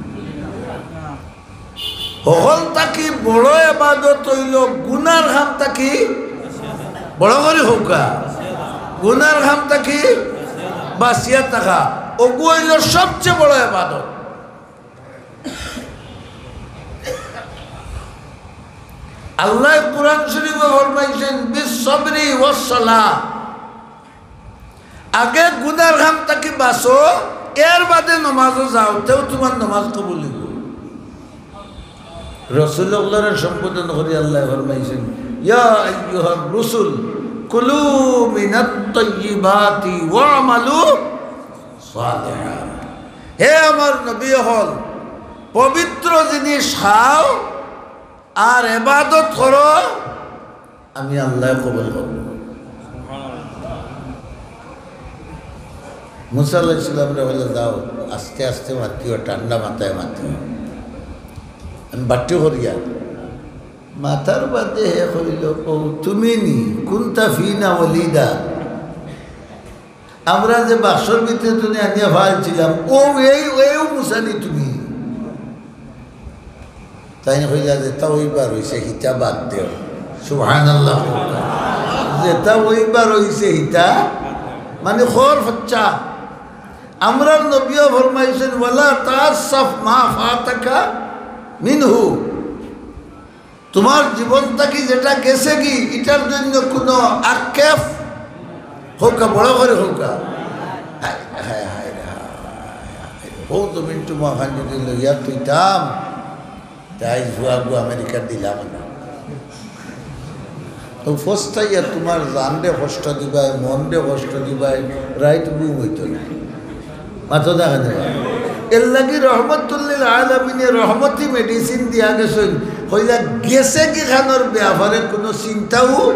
হকল থাকি বড় এবাদত অইলো গুনার কাম থাকি, বড় করি কউক্কা, গুনার কাম থাকি বাচিয়া থাকা। অগু অইলো সবচে বড় এবাদত। আল্লায় কুরআন শরিফো ফরমাইছইন, "বিস সাবরি ওয়াস সালাহ।" আগে গুনার কাম থাকি বাচো, এর বাদে নমাজো যাও, তেউ তুমার নমাজ কবুল অইবো। রসুল অকলরে সম্বোধন করি আল্লায় ফরমাইছইন, "ইয়া আইয়ুহার রুসুল, কুলু মিনাত তাইয়িবাতি ওয়া'মালু সালিহা।" হে আমার নবী অকল, পবিত্র জিনিস খাও আর এবাদত করো, আমি আল্লায় কবুল করমু। মুসা আলাইহিস সালামরে কইলা, "যাও, আস্তে আস্তে মাতিও, ঠান্ডা মাথায় মাতিও।" আমি বাট্টি করিয়া মাতার বাদে হে কইল, "ও তুমি নি, কুনতা ফিনা ওয়ালিদা?" আমরা যে বাক্সর ভিতরে তুনি আনিয়া ফালাইছিলাম, অউ এই, অউ মুসা নি তুমি? তাইন কইলা, "যেতা অইবার অইছে, হিতা বাদ দেও।" সুবহানাল্লাহ। "যেতা অইবার অইছে, হিতা, মানে, খর ফচ্চা।" আমরার নবীও ফরমাইছইন, "ওয়ালা তাসাফ মা ফাতাকা মিনহু।" তুমার জীবন থাকি যেটা গেছেগি, ইটার জন্য কুনু আক্ষেপ কউক্কা, বড় করি কউক্কা। হায়, হায়, হায় রে, হায়, হায়। অউ জমিন তুমার খান যুদি লইয়া থইতাম, তে আইজ ফুয়াগু আমেরিকাত দিলাম না। তো ফস্তাইয়া তুমার জানরে কষ্ট দিবায়, মনরে কষ্ট দিবায়, রাইত ঘুম অইতো না। মাতো দেখা দেবা। এর লাগি রহমতুল্লিল আলামিনে রহমতি medicine দিয়া গেছইন। কইলা গেছেগি খানর ব্যাপারে কুনু চিন্তাও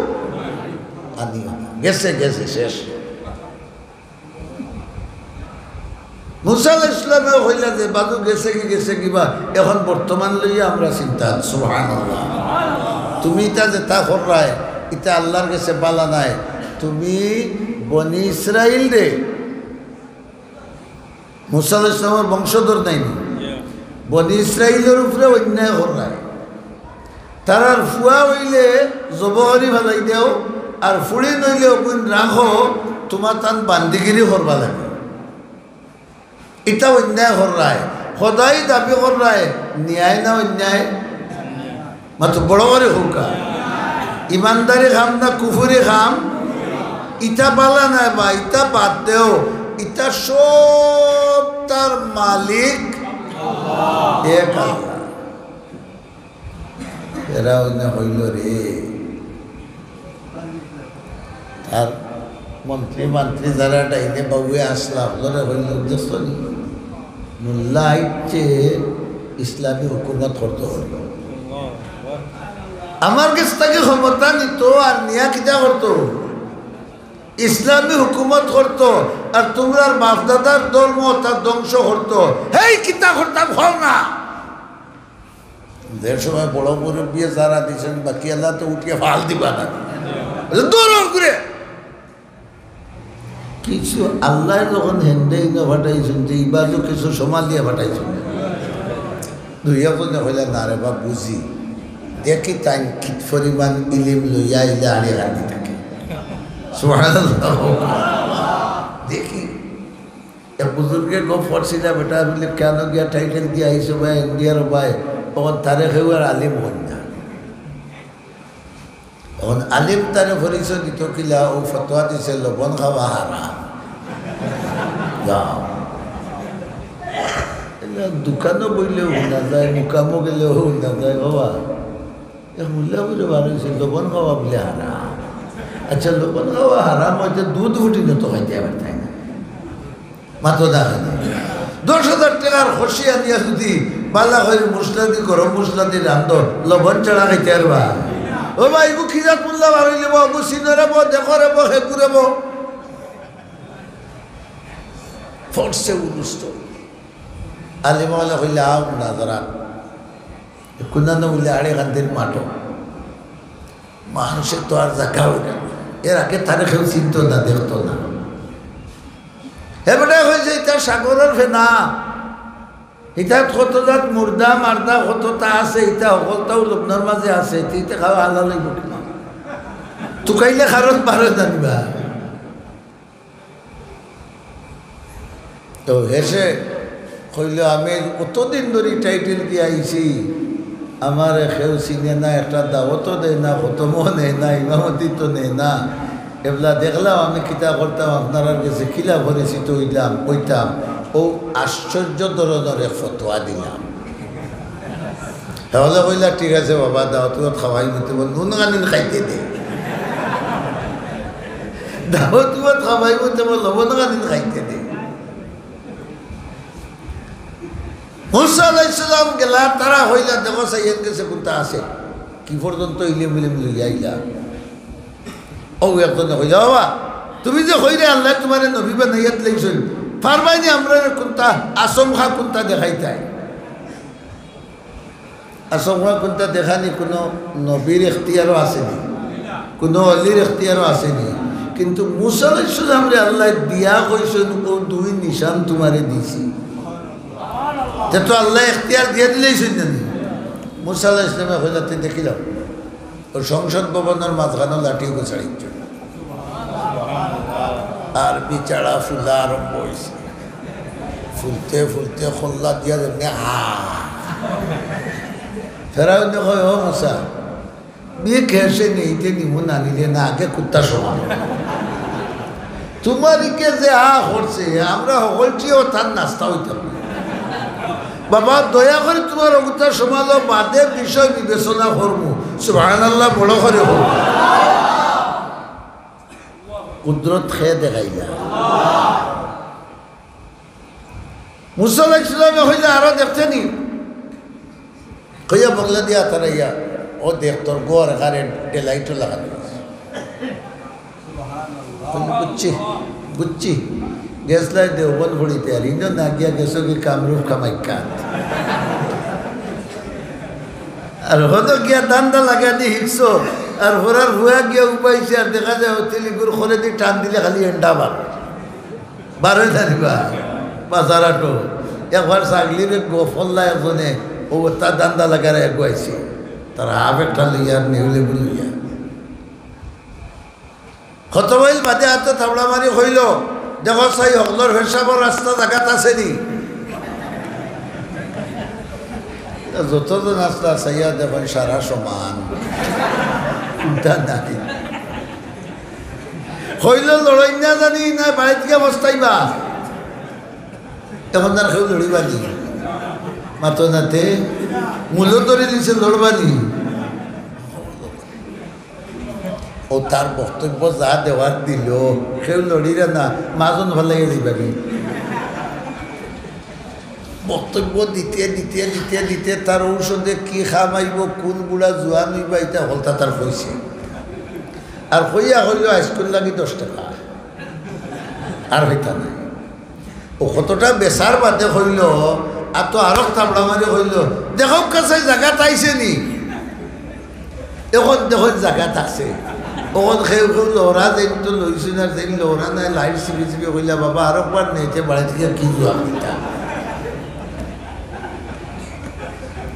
আনিও না। গেছে, গেছে, শেষ। মুসা আলাইহিস সালামে কইলা যে, "বাদু গেছেগি, গেছেগি বা, এখন বর্তমান লইয়া আমরা চিন্তাত।" সুবহানাল্লাহ। তুমি ইতা যেতা কররায়, ইতা আল্লার গেছে বালা নায়। তুমি বনি ইসরাইলরে মুসা আলাইহিস সালামর বংশধর নায়নি? বনি ইসরাইলর উপরে অন্যায় কররায়। তারার ফুয়া অইলে জবো করি ফালাই দেও, আর ফুড়িন অইলে অগুইন রাখো, তুমার তান বান্দিগিরি করবা লাগে। ইটা অন্যায় কররায়, খোদাই দাবি কররায়, ন্যায় না অন্যায়? মাতো বড় করি কউক্কা। ইমানদারি কাম না কুফুরি কাম? ইটা বালা নায় বা, ইটা বাদ দেও, ইটা সবতার মালিক এক আল্লাহ। এরা অইনা কইল রে, তার মন্ত্রী মান্ত্রী যারা ডাইনে বাউয়ে আসলা, হকলরে কইল, "দেখছো নি? মোল্লা আইছে ইসলামী হুকুমত করতো কইল। আমার গেছ থাকি ক্ষমতা নিতো আর নিয়া কিতা করতো? ইসলামী হুকুমত করতো, আর তুমরার বাপদাদার ধর্ম তা ধ্বংস করতো। হেই কিতা করতাম, কও না।" যে সময় বড় মুরব্বিয়ে যারা দিছইন, বাকি আল্লাহ তো উঠিয়া ফাল দিবা না। বলে, "দূর হ ঘুরে।" কিছু আল্লাহ যখন হেন্দে ইনো ফাটাইছইন, যে ইবাজও কিছু সোমালিয়া ফাটাইছইন। দুই একজনে কইলা, "না রে বা, বুঝি। দেখি তাইন কি পরিমাণ ইলিম লইয়া আইলে আড়ি কান্দি থাকে।" সুবহানাল্লাহ। দেখি। এক বুজুর্গে গপ করছিলা, বেটা বলে, "কেন গিয়া টাইটেল দিয়া আইছো ভাই, ইন্ডিয়ার ভাই?" তখন তারে কেউ আর আলিম হন না। তখন আলিম তারে পরিচয় দিত কিলা, ও ফতোয়া দিছে, লবণ খাওয়া হারাম। যাও। এলা দোকানও বইলেও হুনা যায়, মুকামও গেলেও হুনা যায়, বাবা। এক মোল্লা বুলে বার অইছে, লবণ খাওয়া বুলে হারাম। আচ্ছা, লবণ খাওয়া হারাম অইতে দুধ ফুটি না তো খাইতে পারতায় না। মাতো দেখা যায়। দশ হাজার টেকার খসি আনিয়া যদি বালা করি মশলা দি, গরম মশলা দি রান্ধো, লবণ ছাড়া খাইতে পারবা? ও ভাই, ইগু খিজাত মোল্লা বার অইলে বো, ইগু সিনরে বো, দেখরে বো, হেকুরে বো। ফোর্সে উরুস্ত। আলিম অকলে কইলে, "আও না যারা।" কুনানো বুলে আড়ে কান্দির মাঠো। মানুষে তো আর জাগা অইল না। এর আগে তারে কেউ চিনতো না, দেখতো না। হে বেটা কইছে, "ইটা সাগরর ফেনা। ইটাত কত জাত মুর্দা, মার্দা কততা আছে, ইটা হকলতাউ লবণর মাঝে আছে, তে ইটা খাওয়া হালাল অইবো কিনা?" তুকাইলে কারণ পারে জানিবা। তো হেষে কইল, "আমি অতদিন ধরি টাইটেল দিয়া আইছি, আমারে কেউ চিনে না, একটা দাওয়াতও দেয় না, খতমও নেয় না, ইমামতি তো নেয় না। এবলা দেখলাম আমি কিতা করতাম, আপনারার গেছে কিলা পরিচিত অইলাম, অইতাম।" ও আশ্চর্য ধরনর এক ফতোয়া দিলাম। হে অকলে কইলা, "ঠিক আছে বাবা, দাওয়াত উয়াত খাওয়াইমু তে বা নুন কানিন খাইতে দে। দাওয়াত উয়াত খাওয়াইমু তে বা লবণ কানিন খাইতে দে।" মুসা আলাইহিস সালাম গেলা, তারা কইলা, "দেখো চাই, এন গেছে কুনতা আছে, কি পর্যন্ত ইলিম ইলিম লইয়া আইলা।" ও একজনে কইলা, "বাবা, তুমি যে কইরে আল্লায় তুমারে নবী বানাইয়া দিলাইছইন, পারবায়নি আমরারে কুনতা আচমকা কুনতা দেখাইতায়?" আচমকা কুনতা দেখানি কুনু নবীর এখতিয়ারও আছেনি, কুনু অলির এখতিয়ারও আছেনি। কিন্তু মুসা আলাইহিস সালামরে আল্লায় দিয়া কইছইন, "ও দুই নিশান তুমারে দিছি।" তে তো আল্লায় এখতিয়ার দিয়া দিলাইছইন না নি? মুসা আলাইহিস সালামে কইলা, "তে দেখিলাও।" ও সংসদ ভবনর মাঝখানো লাঠি উগু ছাড়িত। আর বিচারা ফুলা আরম্ভ অইছে। ফুলতে ফুলতে কল্লা দিয়া যেমনে হা। ফেরাউনে কয়, "ও মুসা, বিয়ে খেসে নিতে নিমু না নিলে না, আগে কুত্তা সমান।" তুমার ইকে যে হা করছে, আমরা হকলটিও তার নাস্তা অইতাম না। বাবা, দয়া করি তুমার অগুতা সমালো বাদে বিষয় বিবেচনা করমু। সুবহানাল্লাহ, বড় করি কও। কুদরত কে দেখাইলা। মুসা আলাইহিস সালামে কইলা, "আরো দেখতে নি?" কইয়া বগলা দিয়া তারাইয়া, "ও দেখ, তোর ঘর এখানে ডেলাইটও লাগানো আছে।" কইল, "বুঝছি, বুঝছি। গেছলায় দেওবন্দ পড়িতে, আর ইনো না গিয়া গেছো কি কামরূপ কামাখ্যা?" আর হতো গিয়া ধান্দা লাগানি হিকছো, আর হরার হুয়া গিয়া উবাইছে, আর দেখা যায় হতিলিগুর খরে দি টান দিলে খালি এন্ডা বার। বারোই জানিবা, বাজার আটো। একবার ছাগলিরে গফল্লা একজনে, ও তার ধান্দা লাগারে এগুয়াইছে। তার হাফ একটা লইয়া আর নেউলে বুলিয়া। কত মাইল বাদে আতো থাবড়া মারি কইল, "দেখো চাই, হকলর পেশাবর রাস্তা জাগাত আছে নি?" যতজন আছলা চাইয়া দেখইন সারা সমান। চিন্তা নাই। কইল, "লড়ইন না জানি না, বাড়িত গিয়া পস্তাইবা।" এখন আর কেউ লড়িবা নি? মাতো নাতে মুলো ধরি দিছে, লড়বা নি? ও তার বক্তব্য যা দেওয়ার দিল, কেউ লড়িরা না, মাজন ফালাইয়া দিবা নি? বক্তব্য দিতে, দিতে, দিতে, দিতে তার ঔষধে কি কাম আইব, কোন বুড়া জোয়ান অইবা, ইটা হকলতা তার কইছে। আর কইয়া কইল, "আইজকুর লাগি দশ টেকা।" আর হইতা নাই। ও কতটা বেচার বাদে কইল, আর তো আরো থাবড়া মারি কইল, "দেখউক্কা চাই জাগাত আইছে নি?" এখন দেখইন জাগাত আছে। অখন কেউ কেউ লড়া যেইন তো লইছইন, আর যেইন লড়া নাই, লাইট চিপি চিপি কইলা, "বাবা, আরো একবার নেইতে বাড়ি থাকি কি জুয়া দিতা?"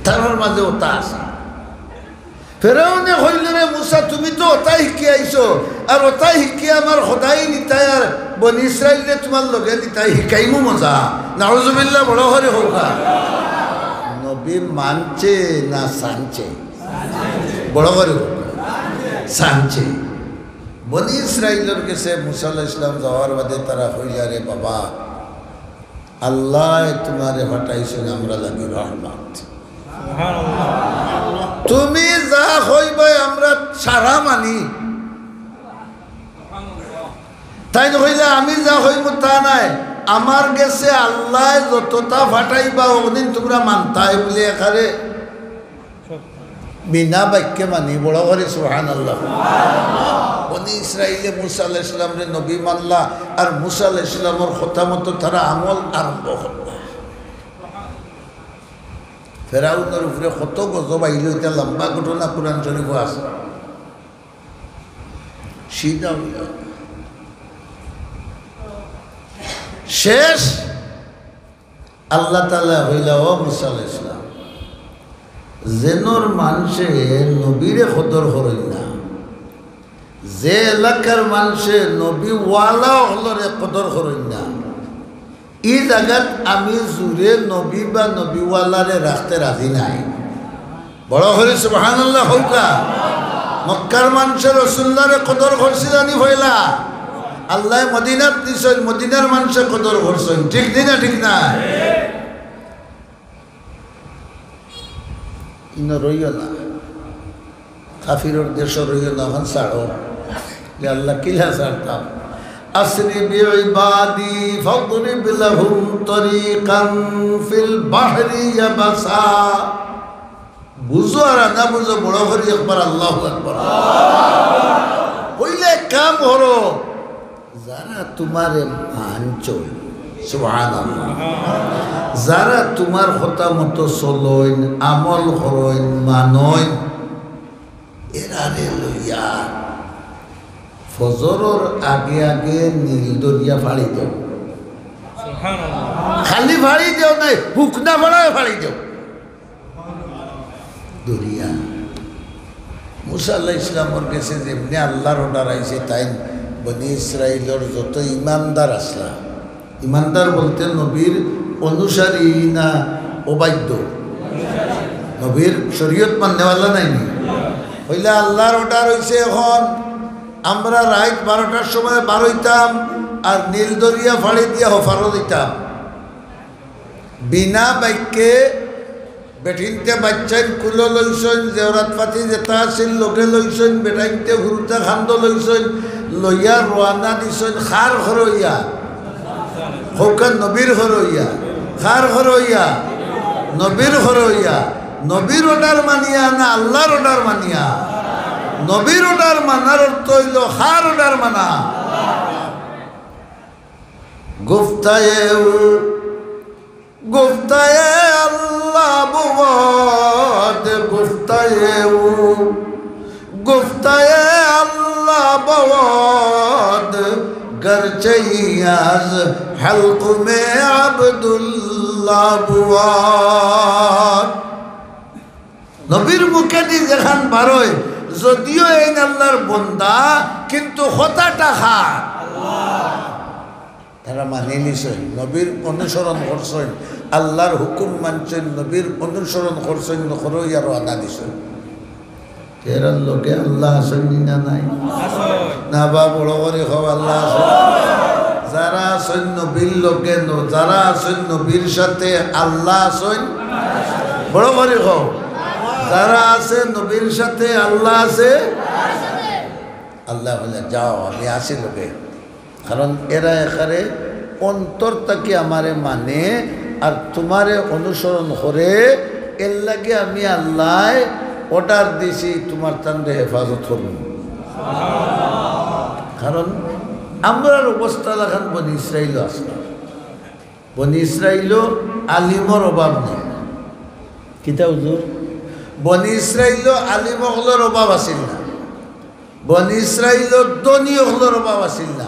তারার মাঝে ওটা আছে। ফেরাউনে কইল, "রে মুসা, তুমি তো ওটাই শিখি আইছো, আর ওটাই শিখি আমার খোদাই নিতাই, আর বনি ইসরাইলরে তোমার লগে নিতাই, শিখাইমু মজা।" নাউজুবিল্লাহ, বড় করি কউক্কা। নবী মানছে না সানছে? বড় করি কউক্কা। সানছে। বনি ইসরাইলর গেছে মুসা আলাইহিস সালাম যাওয়ার বাদে তারা কইলা, "রে বাবা, আল্লায় তোমারে পাঠাইছইন আমরা লাগি রহমত। তুমি যা কইবায় আমরা সারা মানি।" তাইন কইলা, "আমি যা কইমু তা নায়, আমার গেছে আল্লায় যততা পাঠাইবা অদিন তোমরা মানতায় বুলে একারে বিনা বাক্যে মানি।" বড় করি সুবহানাল্লাহ। বনি ইসরাইলে মুসা আলাইহিস সালামরে নবী মানলা, আর মুসা আলাইহিস সালামর কথা মতো তারা আমল আরম্ভ করলা। ফেরাউনর উপরে কত গজব আইল, ইটা লম্বা ঘটনা কুরআন শরীফো আছে। সিধা অইল। শেষ আল্লাহ তাআলা কইলা, "ও মুসা আলাইহিস সালাম, যেনর মানষে নবীরে কদর করইন না, যে এলাকার মানষে নবীওয়ালা অকলরে কদর করইন না, ই জাগাত আমি জুরে নবী বা নবীওয়ালারে রাখতে রাজি নাই।" বড় করি সুবহানাল্লাহ কউক্কা। মক্কার মানষে রসুলুল্লাহরে কদর করছিলা নি পয়লা? আল্লায় মদিনাত নিছইন, মদিনার মানষে কদর করছইন, ঠিক নি না? ঠিক না? ইনো রইও না, কাফিরর দেশো রইও না, অখন ছাড়ো। যে আল্লাহ কিলা ছাড়তাম। أسر بعبادي فاضرب لهم طريقا في البحر يبسا। বুঝো আর না বুঝো, বড় করি একবার আল্লাহু আকবার। অইলে এক কাম করো, যারা তোমারে মানছইন, সুবহানাল্লাহ, যারা তোমার কথা মতো চলইন, আমল করইন, মানইন, এরারে লইয়া ফজরর আগে আগে নীল দরিয়া ফাড়ি দেও। সুবহানাল্লাহ। খালি ফাড়ি দেও নায়, হুকনা ফাড়ায় ফাড়ি দেও। দরিয়া। মুসা আলাইহিস সালামর গেছে যেমনে আল্লাহর অর্ডার আইছে, তাইন বনি ইসরাইলর যত ইমানদার আছলা, ইমানদার বলতে নবীর অনুসারী না অবাধ্য? নবীর শরীয়ত মাননেওয়ালা নায় নি? অইলে আল্লাহর অর্ডার অইছে, অখন আমরা রাইত বারোটার সময় বারইতাম আর নীল দরিয়া ফাড়ি দিয়া হপারো দিতাম। বিনা বাক্যে বেটিন্তে বাইচ্চাইন কুলো লইছইন, জেওরাত পাতি যেতা আছিল লগে লইছইন, বেটাইন্তে হুরুতা খান্দো লইছইন, লইয়া রওয়ানা দিছইন। কার ঘরো অইয়া? কউক্কা, নবীর ঘরো অইয়া। কার ঘরো অইয়া? নবীর ঘরো অইয়া। নবীর অর্ডার মানিয়া না আল্লাহর অর্ডার মানিয়া? নবীর অর্ডার মানার অর্থ অইলো কার অর্ডার মানা? گفتئے او، گفتئے اللہ بود، گفتئے او، گفتئے اللہ بود، گرچہ از حلقوم عبداللہ بود۔ নবীর মুখেদি যেখান বারয়, যদিও এইন আল্লাহর বন্দা, কিন্তু কথাটা কার? মানি নিছইন, নবীর অনুসরণ করছইন, আল্লার হুকুম মানছইন, নবীর অনুসরণ করছইন, নকরইয়া রওয়ানা দিছইন। এরার লগে আল্লা আছইন নি না নাই? না বা বড় করি কও, আল্লা আছইন। যারা আছইন নবীর লগে, ন-, যারা আছইন নবীর সাথে, আল্লা আছইন। বড় করি কও। যারা আছে নবীর সাথে, আল্লা আছে। আল্লায় কইলা, "যাও, আমি আছি লগে।" কারণ এরা একারে অন্তর থাকি আমারে মানে আর তুমারে অনুসরণ করে, এর লাগি আমি আল্লায় order দিছি তুমার তানরে হেফাজত করমু। কারণ আমরার অবস্থা লাখান বনি ইসরাইলও আছে না। বনি ইসরাইলও আলিমর অভাব নাই। কিতা হুজুর? বনি ইসরাইলও আলিম অকলর অভাব আছিল না। বনি ইসরাইলও ধনী অকলর অভাব আছিল না।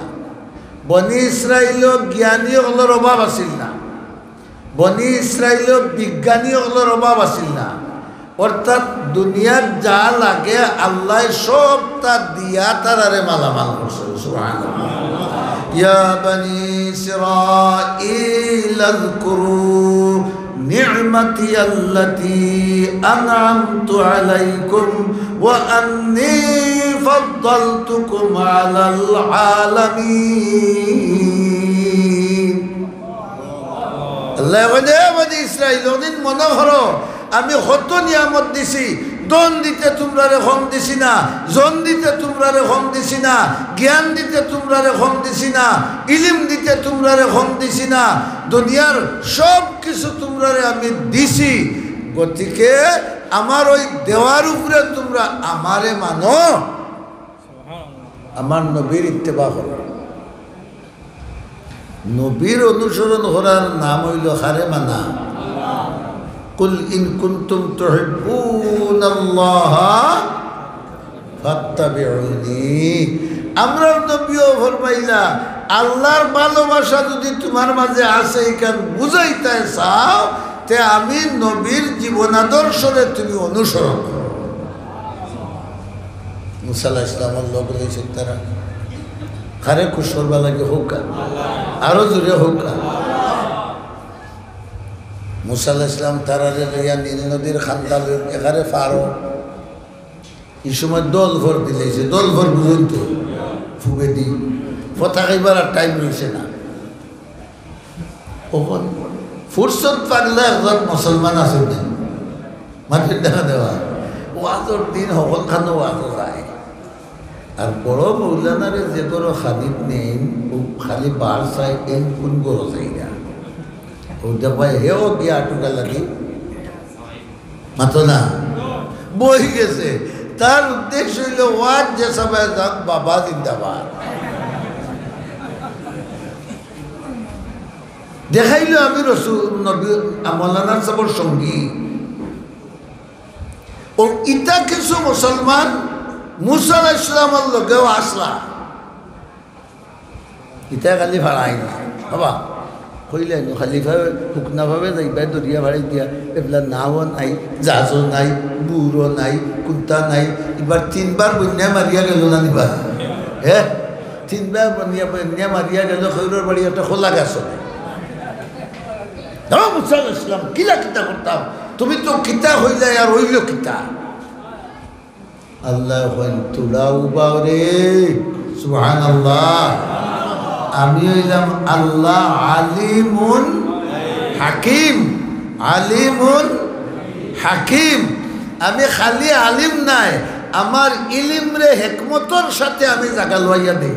বনি ইসরাইলও জ্ঞানী অকলর অভাব আছিল না। বনি ইসরাইলও বিজ্ঞানী অকলর অভাব আছিল না। অর্থাৎ দুনিয়াত যা লাগে আল্লায় সবতা দিয়া তারারে মালামাল করছে। সুবহানাল্লাহ। يا بني إسرائيل اذكروا نعمتي التي أنعمت عليكم وأني فضلتكم على العالمين। আল্লায় কইন, "এ বনি ইসরাইল, অদিন মনো করো, আমি কত নিয়ামত দিছি, ধন দিতে তুমরারে কম দিছি না, জন দিতে তুমরারে কম দিছি না, জ্ঞান দিতে তুমরারে কম দিছি না, ইলিম দিতে তুমরারে কম দিছি না, দুনিয়ার সব কিছু তুমরারে আমি দিছি। গতিকে আমার ওই দেওয়ার উপরে তুমরা আমারে মানো, আমার নবীর ইত্তেবা করো।" নবীর অনুসরণ করার নাম অইলো কারে মানা। قل إن كنتم تحبون الله فاتبعوني। আমরার নবীও ফরমাইলা, আল্লার ভালোবাসা যুদি তুমার মাঝে আছে, ইখান বুঝাইতায় চাও, তে আমি নবীর জীবন আদর্শরে তুমি অনুসরণ করো। মুসা আলাইহিস সালামর লগে লইছে তারা। কারে খুশ করবার লাগি কউক্কা? আরো জোরে কউক্কা। মুসা আলাইহিস সালাম তারারে লইয়া নীল নদীর কান্দা লই একারে পারো। ই সময় দল ফর দিলাইছে, দল ফর বুঝইন তো, ফুবেদি। ফতা খাইবার আর time রইছে না। অখন ফুরসত পাইলে একজন মুসলমান আছে না, মাটির দেখা দেওয়া। ওয়াজর দিন হকল খানো ওয়াজও যায়। আর বড় মৌলানারে যে ঘরো খানিত নেইন, ও খালি বার চাই, এন কোন ঘরো যাই না। ও দেখবায়, হেও গিয়া আটুকা লাগি। মাতো না। বই গেছে। তার উদ্দেশ্য অইলো ওয়াজ যে সবাই যাক, বাবা জিন্দাবাদ। দেখাইলো আমি রসুল, নবী, মৌলানা সাবর সঙ্গী। ও ইতা কিছু মুসলমান মুসা আলাইহিস সালামর লগেও আসলা। ইতা খালি ফাড়াই না। বাবা, কইলাই নু, খালি ফাবে, হুকনা ফাবে যাইবায় দরিয়া ফাড়ি দিয়া, এবলা নাও নাই, জাহাজও নাই, বুরও নাই, কুন্তা নাই। ইবার তিনবার বন্যায় মারিয়া গেল না নিবা? হে? তিনবার বন্যা, বন্যা মারিয়া গেল, খৈরর বাড়ি একটা খোলা গাছ। ও মুসা আলাইহিস সালাম, কিলা কিতা করতাম? তুমি তো কিতা কইলায় আর অইলো কিতা? আল্লায় কইন, "তুরা উবাও রে।" সুবহানাল্লাহ। আমি অইলাম আল্লাহ আলিমুন হাকিম, আলিমুন হাকিম। আমি খালি আলিম নায়, আমার ইলিমরে হেকমতর সাথে আমি জাগা লওয়াইয়া দেই।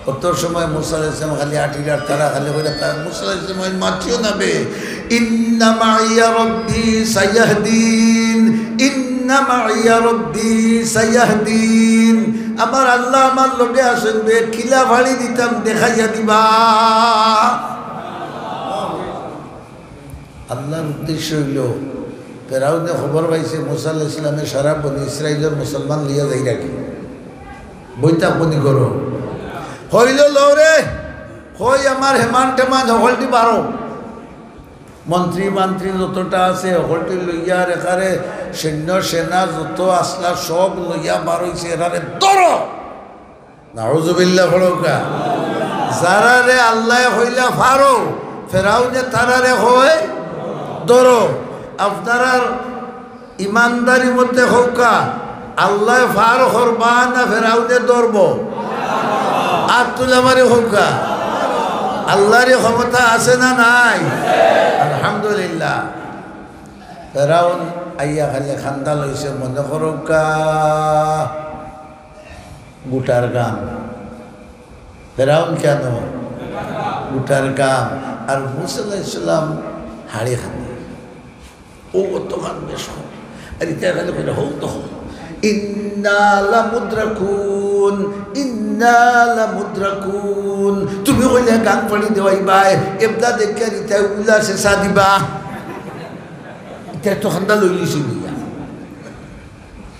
অত সময় মুসা আলাইহিস সালাম খালি আটির আর তারা খালি কইরা, তারা মুসা আলাইহিস সালাম কইন, "মাতিও না বে, ইন্না মাইয়া রব্বি সায়াহদিন, ইন্না মাইয়া রব্বি সায়াহদিন।" আমার আল্লাহ আমার লগে আছইন বে, কিলা ফাড়ি দিতাম দেখাইয়া দিবা। আল্লার উদ্দেশ্য অইলো, ফেরাউনে খবর পাইছে মুসা আলাইহিস সালামে সারা বনি ইসরাইলর মুসলমান লইয়া যাইরা কি। বইতা বনি করো। কইলো, "লও রে, কই আমার হেমান টেমান হকলটি বারো।" মন্ত্রী মান্ত্রী যতটা আছে হকলটি লইয়া আর একারে সৈন্য সেনা যত আসলা সব লইয়া বারইছে, এরারে ধরো। নাউজুবিল্লাহ পড়উক্কা। যারারে আল্লায় কইলা ফারো, ফেরাউনে তারারে কয় ধরো। আপনারার ইমানদারি মতে কউক্কা, আল্লায় ফার করবা না ফেরাউনে ধরবো? আত তুলা মারি কউক্কা। আল্লারই ক্ষমতা আছে না নাই? আলহামদুলিল্লাহ। ফেরাউন আইয়া খালি কান্দা লইছে, মনে করউক্কা গুটার গাম। ফেরাউন কেন? গুটার গাম। আর মুসা আলাইহিস সালাম হাড়ি খান। ও অত খান বেশ কম। আর ইতা খালি কইরা, "হউ তো হউ। ইন্না লামুদরাকুন, ইন্না লামুদরাকুন।" তুমি কইলে গাং ফাড়ি দেওয়াইবায়, এবলা দেখিয়া ইতা উলা শেষা দিবা। ইতা তো কান্দা লইলিছি বুলিয়া।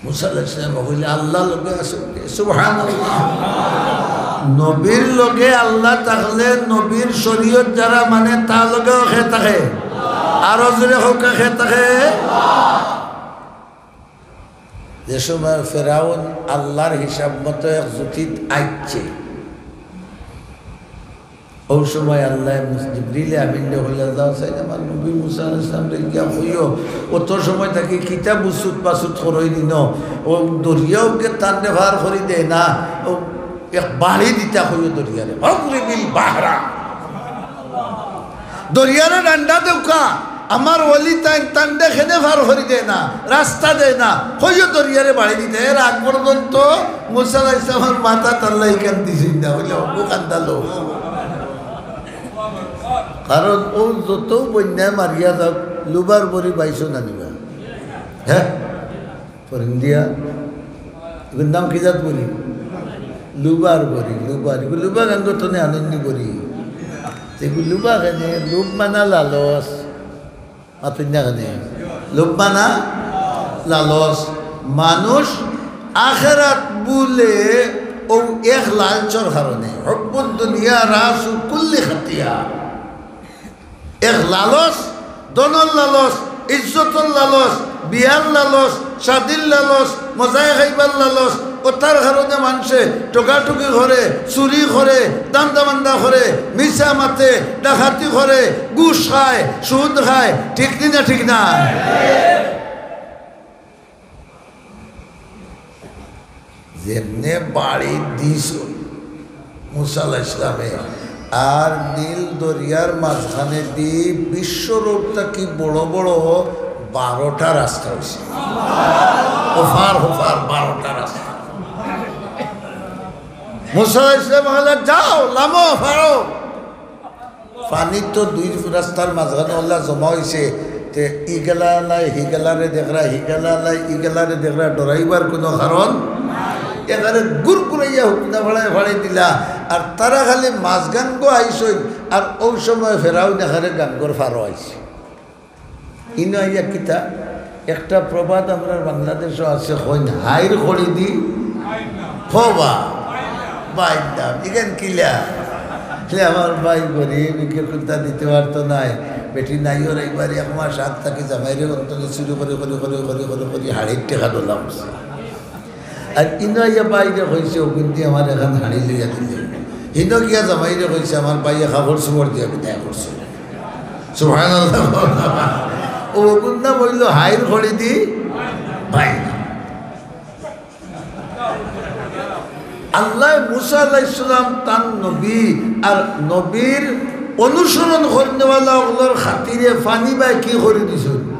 মুসা আলাইহিস সালাম কইলে, "আল্লাহ লগে আছে।" সুবহানাল্লাহ। নবীর লগে আল্লাহ থাকলে নবীর শরীয়ত যারা মানে তার লগেও খে থাকে। আরো জোরে কউক্কা, খে থাকে। যে সময় ফেরাউন আল্লাহর হিসাব মতো এক জুতিত আইছে, অউ সময় আল্লায় মুস-, জিবরিলে আমিনরে কইলা, "যাও চাইন আমার নবী মুসা আলাইহিস সালামরে গিয়া কইও, অত সময় থাকি কিতা বুসুত পাসুত করইন ইনো, অউ দরিয়াও কে তানরে ফার করি দেয় না, অউ এক বাড়ি দিতা কইও দরিয়ারে, ফাদরিবিল বাহরা।" দরিয়ারে ডান্ডা দেউক্কা, আমার ওলি তাইন তানরে কেনে ফার করি দেয় না, রাস্তা দেয় না, কইও দরিয়ারে বাড়ি দিতা। এর আগ পর্যন্ত মুসা আলাইহিস সালামর মাথাত আল্লায় ইখান দিছইন না, কইলে, "অগু কান্দা লো।" কারণ অউ যত বন্যায় মারিয়া যাউক, লুবার বড়ি বাইছো না নিবা। হ্যাঁ? ফরিন্দিয়া। ইগুর নাম কি জাত বড়ি? লুবার বড়ি, লুবার। ইগু লুবা গাঙ্গর তনে আনন্দি বড়ি। তে ইগু লুবা কেনে? লুব মানা লালচ। মাতইন না কেনে? লুব মানা লালচ। মানুষ আখেরাত বুলে অউ এক লালচর কারণে। হুব্বুদ দুনিয়া রাসু কুল্লি খাতিয়া। এক লালচ, ধনর লালচ, ইজ্জতর লালচ, বিয়ার লালচ, শাদির লালচ, মজায় খাইবার লালচ, অতার কারণে মানষে ঠগাঠগি করে, চুরি করে, ধান্দা-বান্দা করে, মিছা মাতে, ডাকাতি করে, ঘুষ খায়, সুদ খায়, ঠিক নি না ঠিক না? যেমনে বাড়ি দিছইন মুসা আলাইহিস সালামে, আর নীল দরিয়ার মাঝখানেদি বিশ্বরোড থাকি বড় বড় বারোটা রাস্তা অইছে। ওপার ওপার বারোটা রাস্তা। মুসা আলাইহিস সালাম কইলা, "যাও, লামো, ফারো।" পানি তো দুই রাস্তার মাঝখানে অলা জমা অইছে, তে ইগেলা আলাই হিগেলারে দেখরা, হিগেলা আলাই ইগেলারে দেখরা, ডরাইবার কুনু কারণ। এখানে গুড়গুড়াইয়া হুকনা ফাড়ায় ফাড়াই দিলা, আর তারা খালি মাঝ গাঙ্গো আইছইন, আর অউ সময় ফেরাউন এখানে গাঙ্গর ফারো আইছে। ইনো আইয়া কিতা? একটা প্রবাদ আমরার বাংলাদেশো আছে, কইন, "হাইর খড়ি দি খবা বাইন্দাম।" ইখান কিলা? লে আমার ভাই গরিব, ইকে কুন্তা দিতে পারতো নায়। বেটি নাই ওর একবার এক মাস আগ থাকি জামাইরে অন্তত চুরি করি, করি, করি, করি, করি, করি, হাড়ির টেকা ডলা করছে। আর ইনো আইয়া বাইরে কইছে, "অগুন্দি আমার এখান হাড়ি লইয়া দিলে।" হিনো গিয়া জামাইরে কইছে, "আমার ভাইয়ে কাপড় চুপড় দিয়া বিদায় করছে।" সুবহানাল্লাহ। অগুর নাম অইলো হাইর খড়ি দি বাইন্দাম। আল্লায় মুসা আলাইহিস সালাম তান নবী আর নবীর অনুসরণ করনেওয়ালা অকলর খাতিরে পানি বায় কি করি দিছইন?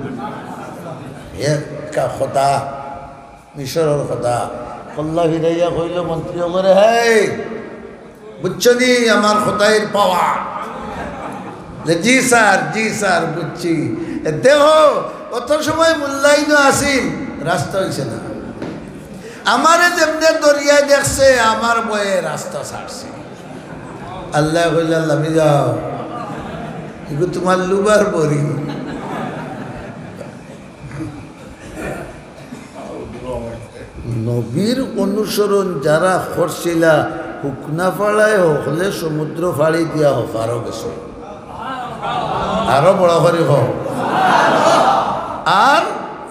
এ কা-, খোদা, মিশরর খোদা। কল্লা ফিরাইয়া কইলো মন্ত্রী অকলরে, "হেই, বুঝছো নি আমার খোদাইর পাওয়ার?" যে, "জি স্যার, জি স্যার, বুঝছি।" এ দেখো, অত সময় মূল্যায়ন আছিল, রাস্তা অইছে না। আমারে যেমনে দরিয়ায় দেখছে, আমার ভয়ে রাস্তা ছাড়ছে। আল্লায় কইলা, "লামি যাও, ইগু তুমার লুবার বড়ি।" নবীর অনুসরণ যারা করছিলা, হুকনা ফাড়ায় হকলে সমুদ্র ফাড়ি দিয়া হপারো গেছে। আরো বড় করি কও। আর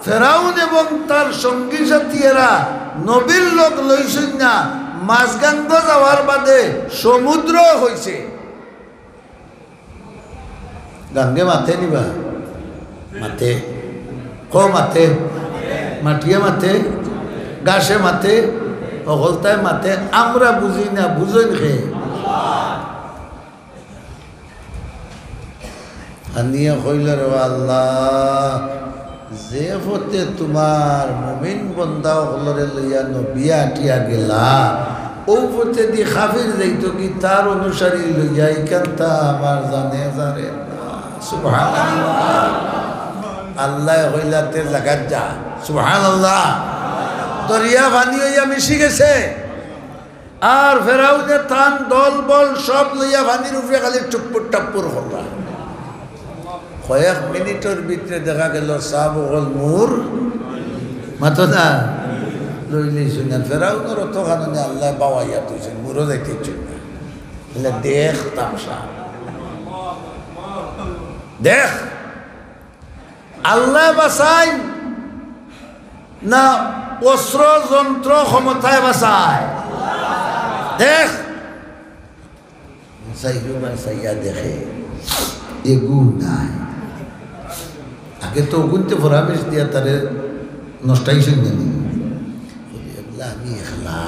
ফেরাউন এবং তার সঙ্গী সাথী এরা নবীর লগ লইছইন না, মাঝগাঙ্গ যাওয়ার বাদে সমুদ্র হইছে। গাঙ্গে মাতে নি বা? মাতে। কো মাতে। মাটিয়ে মাতে। ঘাসে মাতে। হকলতায় মাতে। আমরা বুঝি না, বুঝইন কে? আনিয়া কইল, "রে আল্লাহ, যে পথে তুমার মুমিন বন্দা অকলরে লইয়া নবী আটিয়া গেলা, অউ পথেদি কাফির যাইতো কি তার অনুসারী লইয়া, ইখানতা আমার জানে যারে না।" সুবহানাল্লাহ। আল্লায় কইলা, "তে জাগাত যা।" সুবহানাল্লাহ। দরিয়া পানি অইয়া মিশি গেছে। আর ফেরাউনে তান দল বল সব লইয়া পানির উপরে খালি টুপ্পুর টাপ্পুর করলা। কয়েক মিনিটর ভিতরে দেখা গেল সব অকল মুর মাতো না লইলেই শুনেন। ফেরাউনর অত কারণে আল্লায় বাওয়াইয়া তুইছেন, মুরো যাইতে ইচ্ছুক না। বলে, "দেখ তামশা, দেখ।" আল্লায় বাঁচাইন না অস্ত্র যন্ত্র ক্ষমতায় বাঁচায়? দেখ, চাইরোবায় চাইয়া দেখে, এগু নাই। আগে তো অগুনতে পরামর্শ দিয়া তারে নষ্টাই শুনবে নি। বলি, "আল্লাহ, আমি একলা।"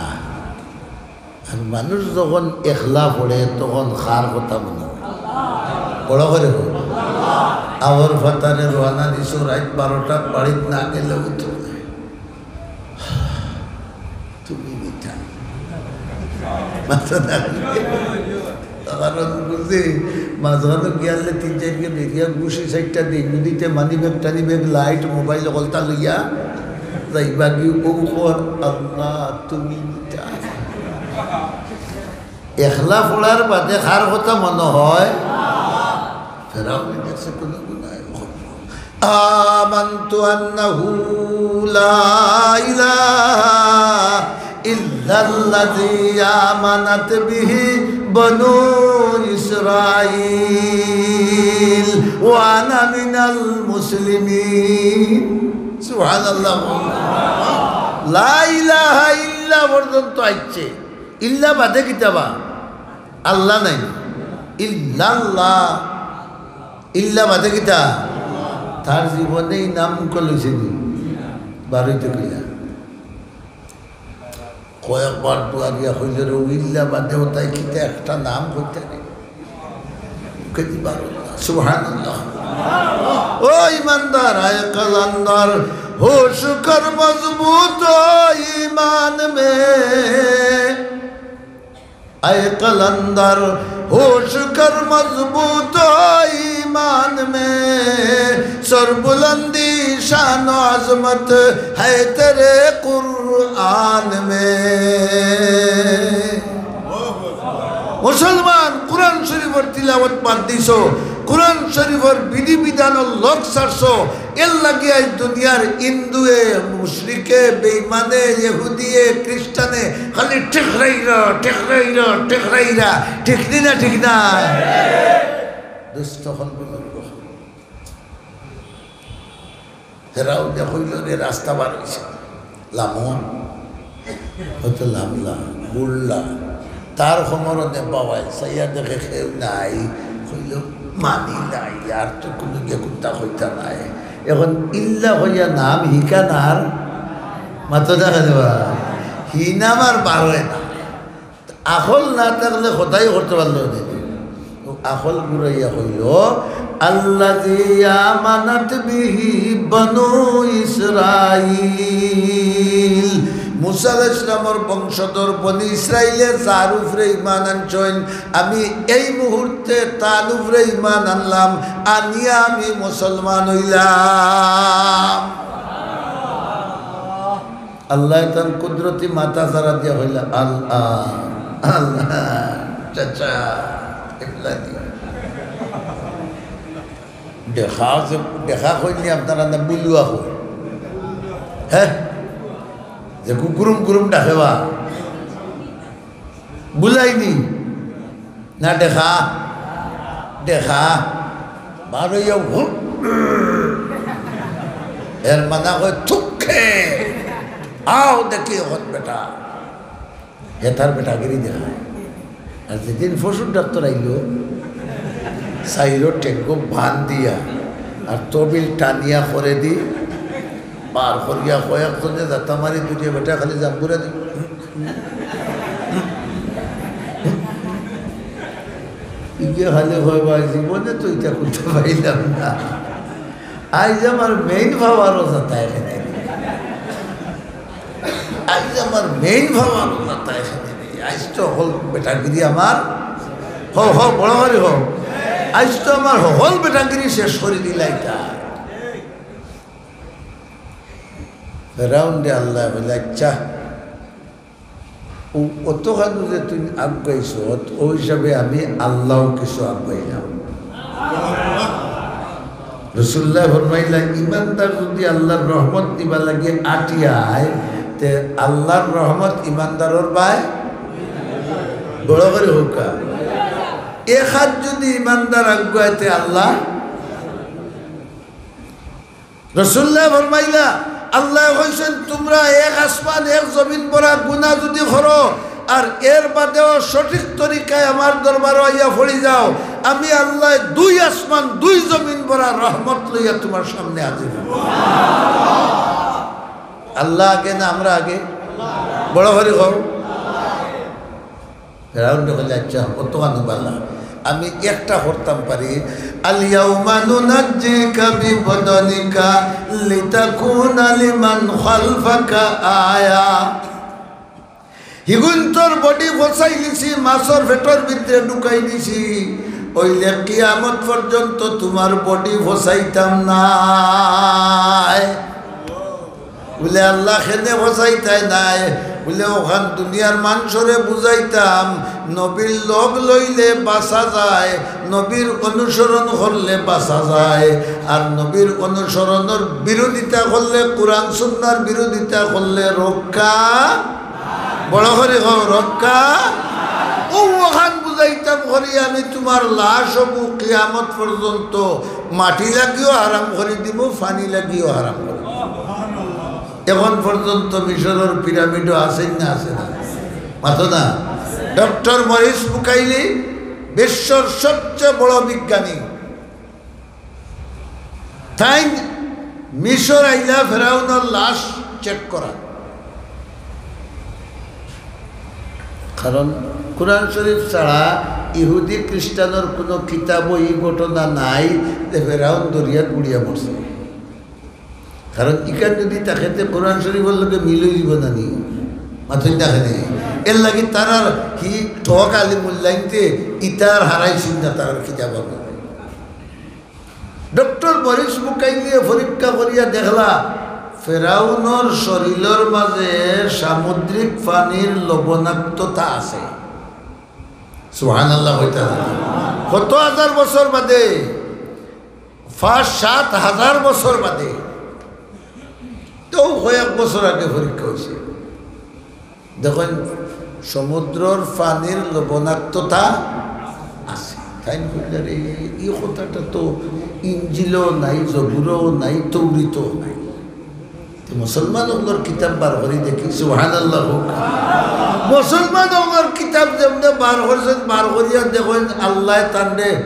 আর মানুষ যখন একলা পড়ে, তখন কার কথা মনো অয়? বড় করি কও। আওর ফাতারে রওয়ানা দিছো, রাইত বারোটাত বাড়িত না গেলেও তো তুমি মিঠা। মাথা না। কারণ বুঝি, মাঝখানো গিয়ালে তিন চাইরকে বেরিয়া গুছি চাইরটা দেই, নদীতে মানি ব্যাগ, টানি ব্যাগ, লাইট, মোবাইল হকলতা লইয়া যাইবা গি, ও কর, "আল্লাহ, তুমি মিঠা।" একলা পড়ার বাদে কার কথা মনো অয়? ফেরাউনে দেখছে কোনো গুনাহ অয়। آمنت أنه لا إله إلا الذي آمنت به بنو إسرائيل وأنا من المسلمين। সুবহানাল্লাহ। লা ইলাহা ইল্লা পর্যন্ত আইছে। ইল্লা বাদে কিতা বা? আল্লাহ নাই। ইল্লাল্লাহ। ইল্লা বাদে কিতা? তার জীবনে ই নাম মুখো লইছে নি? বারইতো কিলা? কয়েকবার দুয়ারিয়া কইলে রে, ইল্লা বাদে অতায় কিতা একটা নাম কইতা নি? মুখেদি বারইলো না। সুবহানাল্লাহ। ও ইমানদার, আয় কালান্দার, ہوش کر مضبوط ہو ایمان میں۔ اے قلندر، ہوش کر مضبوط ہو ایمان میں، سربلندی شان و عظمت ہے تیرے قرآن میں۔ মুসলমান, কোরআন শরীফর তিলাওয়াত বাদ দিছো, কোরআন শরীফর বিধি বিধানর লগ ছাড়ছো, এর লাগি আইজ দুনিয়ার হিন্দুয়ে, মুশরিকে, বেইমানে, ইহুদিয়ে, খ্রিস্টানে খালি ঠেকরাইরা, ঠেকরাইরা, ঠেকরাইরা। ঠিক নি না, ঠিক না? দুস্ত অকল বুজুর্গ। ফেরাউনে কইল, "রে, রাস্তা বার অইছে, লামো।" অতো লামলা, ঘুরলা। তার কোমরো নেবা অয়, চাইয়া দেখে কেউ নাই। কইল, "মানি নাই, আর তো কুনু গিয়া কুন্তা কইতা নাই।" এখন ইল্লা কইয়া নাম হিকান আর মাতো দেখা দেবা। হি নাম আর বারয় না। আকল না থাকলে কথাই করতে পারলো না। তো আকল ঘুরাইয়া কইল, "আল্লাযী আমানাত বিহি বানু ইসরাইল।" মুসা আলাইহিস সালামর বংশধর বনি ইসরাইলে যার উপরে ঈমান আনছইন, আমি এই মুহূর্তে তান উপরে ঈমান আনলাম, আনিয়া আমি মুসলমান অইলাম। আল্লায় তান কুদরতি মাথা চারা দিয়া কইলা, "আল্লাহ, আল্লাহ, চাচা, ইবলা দি।" দেখা যে, দেখা কইলে আপনারা না বুলুয়া কই। হ্যাঁ? যে কুকুরুম কুরুম ডাকে বা। বুলাইনি। না দেখা? দেখা। বারইয়া হুট। এর মানে কয়, "থুক্কে। আও দেখি অখন বেটা।" হে তার বেটাগিরি দেখায়। আর যেদিন পশুর ডাক্তার আইলো, চাইরো ঠেঙ্গো বান দিয়া আর তবিল টানিয়া করে দি, বার করিয়া কয়েকজনে জাতা মারি দুটিয়া বেটা খালি জাম্বুরা দি। ইগে খালি কয়, "ভাই, জীবনে তো ইটা করতে পাইলাম না।" আইজ আমার মেইন পাওয়ারও জাতা এখানে। আইজ আমার মেইন পাওয়ারও জাতা এখানে। আইজ তো হকল বেটাগিরি আমার, হ, হ, বড় করি হ। আইজ তো আমার হকল বেটাগিরি শেষ করি দিলাইতা। ফেরাউনরে আল্লায় কইলা, "আচ্ছা, ও অতখানো যে তুমি আগুয়াইছো, অত-, ও হিসাবে আমি আল্লাও কিছু আগুয়াইলাম।" রাসুলুল্লায় ফরমাইলা, "ইমানদার যুদি আল্লার রহমত নিবার লাগি আটিয়ায়, তে আল্লার রহমত ইমানদারর বায়।" বড় করি কউক্কা। এক হাত যুদি ইমানদার আগুয়ায়, তে আল্লাহ রাসুলুল্লায় ফরমাইলা, আল্লায় কইছইন, "তুমরা এক আসমান এক জমিন ভরা গুনা যুদি করো, আর এর বাদেও সঠিক তরিকায় আমার দরবারো আইয়া পড়ি যাও, আমি আল্লায় দুই আসমান দুই জমিন ভরা রহমত লইয়া তুমার সামনে হাজির অইমু।" আল্লা আগে না আমরা আগে? বড় করি কও। ফেরাউনরে কইলা, "আচ্ছা, অতখানো বালা, আমি একটা করতাম পারি, আল ইয়াউমা নুনাজ্জিকা বিবাদানিকা লিতাকুনা লিমান খালফাকা আয়া।" হিগুইন তোর বডি ফসাই দিছি, মাছর পেটর ভিতরে ঢুকাই দিছি, অইলে কিয়ামত পর্যন্ত তুমার বডি ফসাইতাম নায়। বুলে, "আল্লা, কেনে ফসাইতায় নায়?" বুলে, "অখান দুনিয়ার মানষরে বুঝাইতাম, নবীর লগ লইলে বাঁচা যায়, নবীর অনুসরণ করলে বাঁচা যায়, আর নবীর অনুসরণর বিরোধিতা করলে, কোরআন সুন্নার বিরোধিতা করলে রক্ষা।" বড় করি কও, রক্ষা। অউ অখান বুঝাইতাম করি আমি তুমার লাশ অবু কিয়ামত পর্যন্ত মাটি লাগিও হারাম করি দিমু, পানি লাগিও হারাম করি দিমু। এখন পর্যন্ত মিশরর পিরামিডও আছে না, আছে না? মাতো না? ডক্টর মরিস বুকাইলি বিশ্বর সবচেয়ে বড় বিজ্ঞানী। তাইন মিশর আইলা ফেরাউনর লাশ চেক করা, কারণ কোরআন শরীফ ছাড়া ইহুদি খ্রিস্টানর কুনু কিতাবো ই ঘটনা নাই যে ফেরাউন দরিয়াত বুড়িয়া মরছে। কারণ ইখান যুদি থাকে তে কোরআন শরীফর লগে মিল অইযিবো না নি? মাতইন না কেনে? এরলাগি তারার হি ঠক আলিমুল্লাইন্তে ইতার হারাইছইন না তারার কিতাবর মধ্যে। ডক্টর মরিস বুকাইলিয়ে পরীক্ষা করিয়া দেখলা, ফেরাউনর শরীলর মাঝে সামুদ্রিক পানির লবণাক্ততা আছে। সুবহানাল্লাহ কইতা না? কত হাজার বছর বাদে, পাঁচ সাত হাজার বছর বাদে, তেউ কয়েক বছর আগে পরীক্ষা অইছে। দেখইন, সমুদ্রর পানির লবণাক্ততা আছে। তাইন কইলা, "রে, ই কথাটা তো ইঞ্জিলও নাই, জবুরও নাই, তৌরিতও নাই।" তে মুসলমান অকলর কিতাব বার করি দেখি, সুবহানাল্লাহ কউক। মুসলমান অকলর কিতাব যেমনে বার করছইন, বার করিয়া দেখইন, আল্লায় তানরে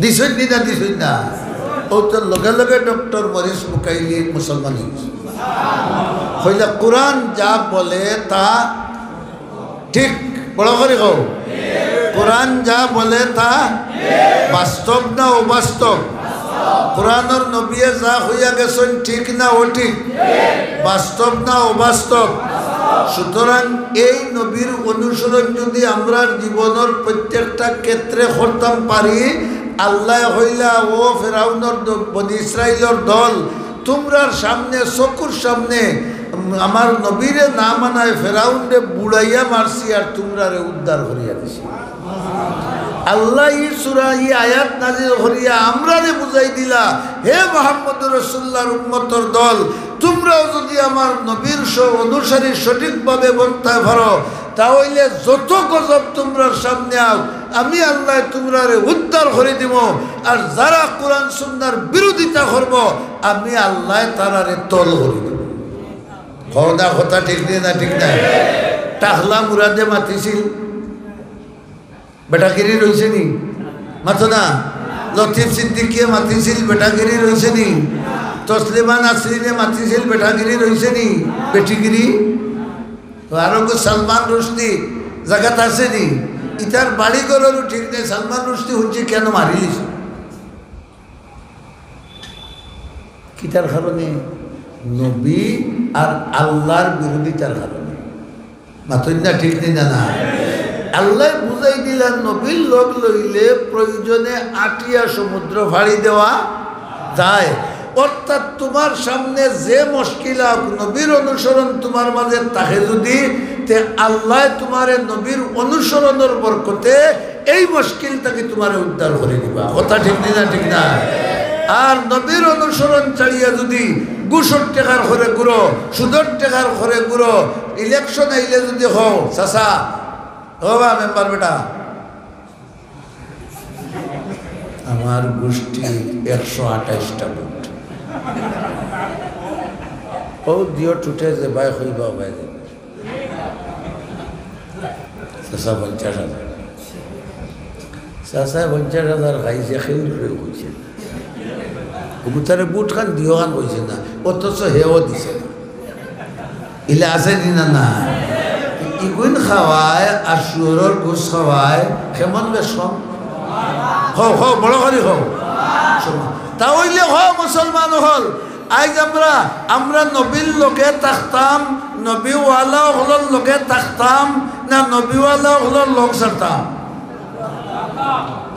দিছইন নি না দিছইন না? অউ তো লগে লগে ডক্টর মরিস বুকাইলি মুসলমান অইগেছে। কইলা, "কোরআন যা বলে তা ঠিক।" বড় করি কও। কোরআন যা বলে তা বাস্তব না অবাস্তব? কোরআনর নবীয়ে যা কইয়া গেছইন ঠিক না অঠিক? বাস্তব না অবাস্তব? সুতরাং এই নবীর অনুসরণ যুদি আমরার জীবনর প্রত্যেকটা ক্ষেত্রে করতাম পারি, আল্লায় কইলা, "ও ফেরাউনর দ-, বনি ইসরাইলর দল, তুমরার সামনে, চকুর সামনে আমার নবীরে না মানায় ফেরাউনরে বুড়াইয়া মারছি আর তুমরারে উদ্ধার করিয়া দিছি।" আল্লায় ই সূরা, ই আয়াত নাজিল করিয়া আমরারে বুঝাই দিলা, হে মুহাম্মদুর রাসূলুল্লাহর উম্মতর দল, তুমরাও যুদি আমার নবীর স-, অনুসারী সঠিকভাবে বনতায় পারো, তা অইলে যত গজব তুমরার সামনে আউক, আমি আল্লায় তুমরারে উদ্ধার করি দিমু। আর যারা কোরআন সুন্নার বিরোধিতা করবো, আমি আল্লায় তারারে তল করি দিমু। কও না, কথা ঠিক নি না, ঠিক না? টাকলা মুরাদে মাতিছিল, বেটাগিরি রইছে নি? মাতো না। লতিফ সিদ্দিকিয়ে মাতিছিল, বেটাগিরি রইছে নি? তসলিমা নাসরিনে মাতিছিল, বেটাগিরি রইছে নি? বেটিগিরি। তো আরো কো সালমান রুশদি জাগাত আছে নি? ইতার বাড়ি ঘররও ঠিক নাই, সালমান রুশদি হুনছি কেনে মারিলিছে। কিতার কারণে? নবী আর আল্লাহর বিরোধিতার কারণে। মাতইন না, ঠিক নি না, না? আল্লায় বুঝাই দিলা, নবীর লগ লইলে প্রয়োজনে আটিয়া সমুদ্র পাড়ি দেওয়া যায়। অর্থাৎ তুমার সামনে যে মুশকিল আউক, নবীর অনুসরণ তুমার মাঝে থাকে যুদি, তে আল্লায় তুমারে নবীর অনুসরণর বরকতে এই মুশকিল থাকি তুমারে উদ্ধার করি দিবা। কথা ঠিক নি না, ঠিক না? আর নবীর অনুসরণ ছাড়িয়া যুদি ঘুষর টেকার ঘরে ঘুরো, সুদর টেকার ঘরে ঘুরো, ইলেকশন আইলে যুদি কও, "চাচা, ও বা মেম্বার বেটা, আমার গুষ্টির একশো আঠাইশটা ভোট, ও দিও টুটে যে বায় কইবা বায় দিও।" চাচা পঞ্চাশ হাজার। চাচায় পঞ্চাশ হাজার খাইছে, কেউরে কইছে না। অগুতারে ভোটখান দিও খান কইছে না, অথচ হেও দিছে না। ইলা আছে নি না, না? ইগুইন খাওয়ায় আর শুয়োরর গোস খাওয়ায়, কেমন বেশ কম? কও, কও, বড় করি কও। তা অইলে কও মুসলমান অকল, আইজ আমরা, আমরা নবীর লগে থাকতাম, নবীওয়ালা অকলর লগে থাকতাম, না নবীওয়ালা অকলর লগ ছাড়তাম?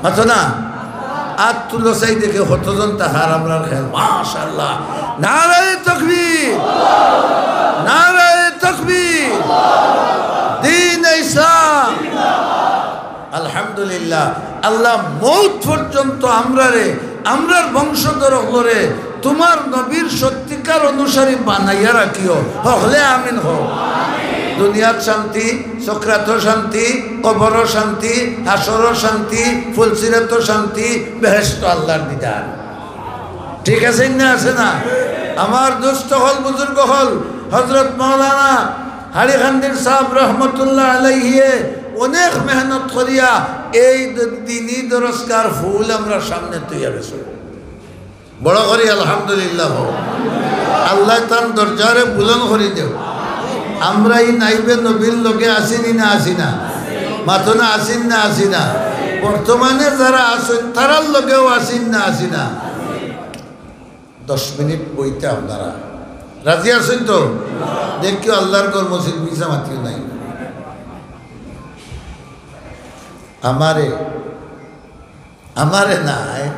মাতো না? আত তুলো চাই দেখি কতজন তাহার আমরার খেয়াল। মাশাআল্লাহ। নারায়ে তাকবীর, নারায়ে তাকবীর, দ্বীন ইসলাম। আলহামদুলিল্লাহ, আল্লাহ মউত পর্যন্ত আমরারে, আমরার বংশধর অকলরে তুমার নবীর সত্যিকার অনুসারী বানাইয়া রাখিও। হকলে আমিন কও। দুনিয়াত শান্তি, সকরাতো শান্তি, কবরো শান্তি, হাশরো শান্তি, ফুলসিরাতো শান্তি, বেহেশতো আল্লাহর দিদার। ঠিক আছে না, আছে না? আমার দোস্ত অকল, বুজুর্গ অকল, হযরত মাওলানা হাড়িকান্দির সাহেব রহমতুল্লাহ আলাইহিয়ে অনেক মেহনত করিয়া এই দ-, দিনী দরসগার ফুল আমরার সামনে তৈয়ার অইছে। বড় করি আলহামদুলিল্লাহ কও। আল্লায় তান দরজারে বুলন্দ করি দেও। আমরা ই নাইবে নবীর লগে আছি নি না আছি না? মাতো না, আছি না আছি না? বর্তমানে যারা আছইন তারার লগেও আছি না আছি না? দশ মিনিট বইতে আপনারা রাজি আছইন তো? দেখিও আল্লাহর ঘর মসজিদ মিছা মাতিও নাই। আমারে, আমারে নায়,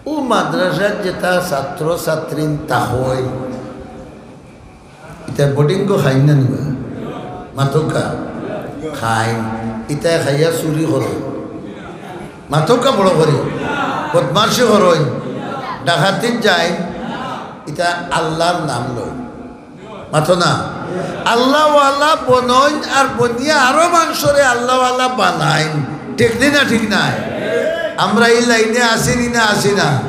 ও মাদ্রাসার যেতা ছাত্র ছাত্রী তা হয়, ইতা বোর্ডিংও খাইন না নিবা? মাতউক্কা খাইন। ইতায় খাইয়া চুরি করইন। মাতউক্কা বড় করি। বদমাশি করইন। ডাকাতিত যাইন। ইতা আল্লাহর নাম লইন। মাতো না। আল্লাহওয়ালা বনইন আর বনিয়া আরো মানষরে আল্লাহওয়ালা বানাইন। ঠিক নি না? ঠিক নায়? আমরা ই লাইনে আছি নি না আছি না?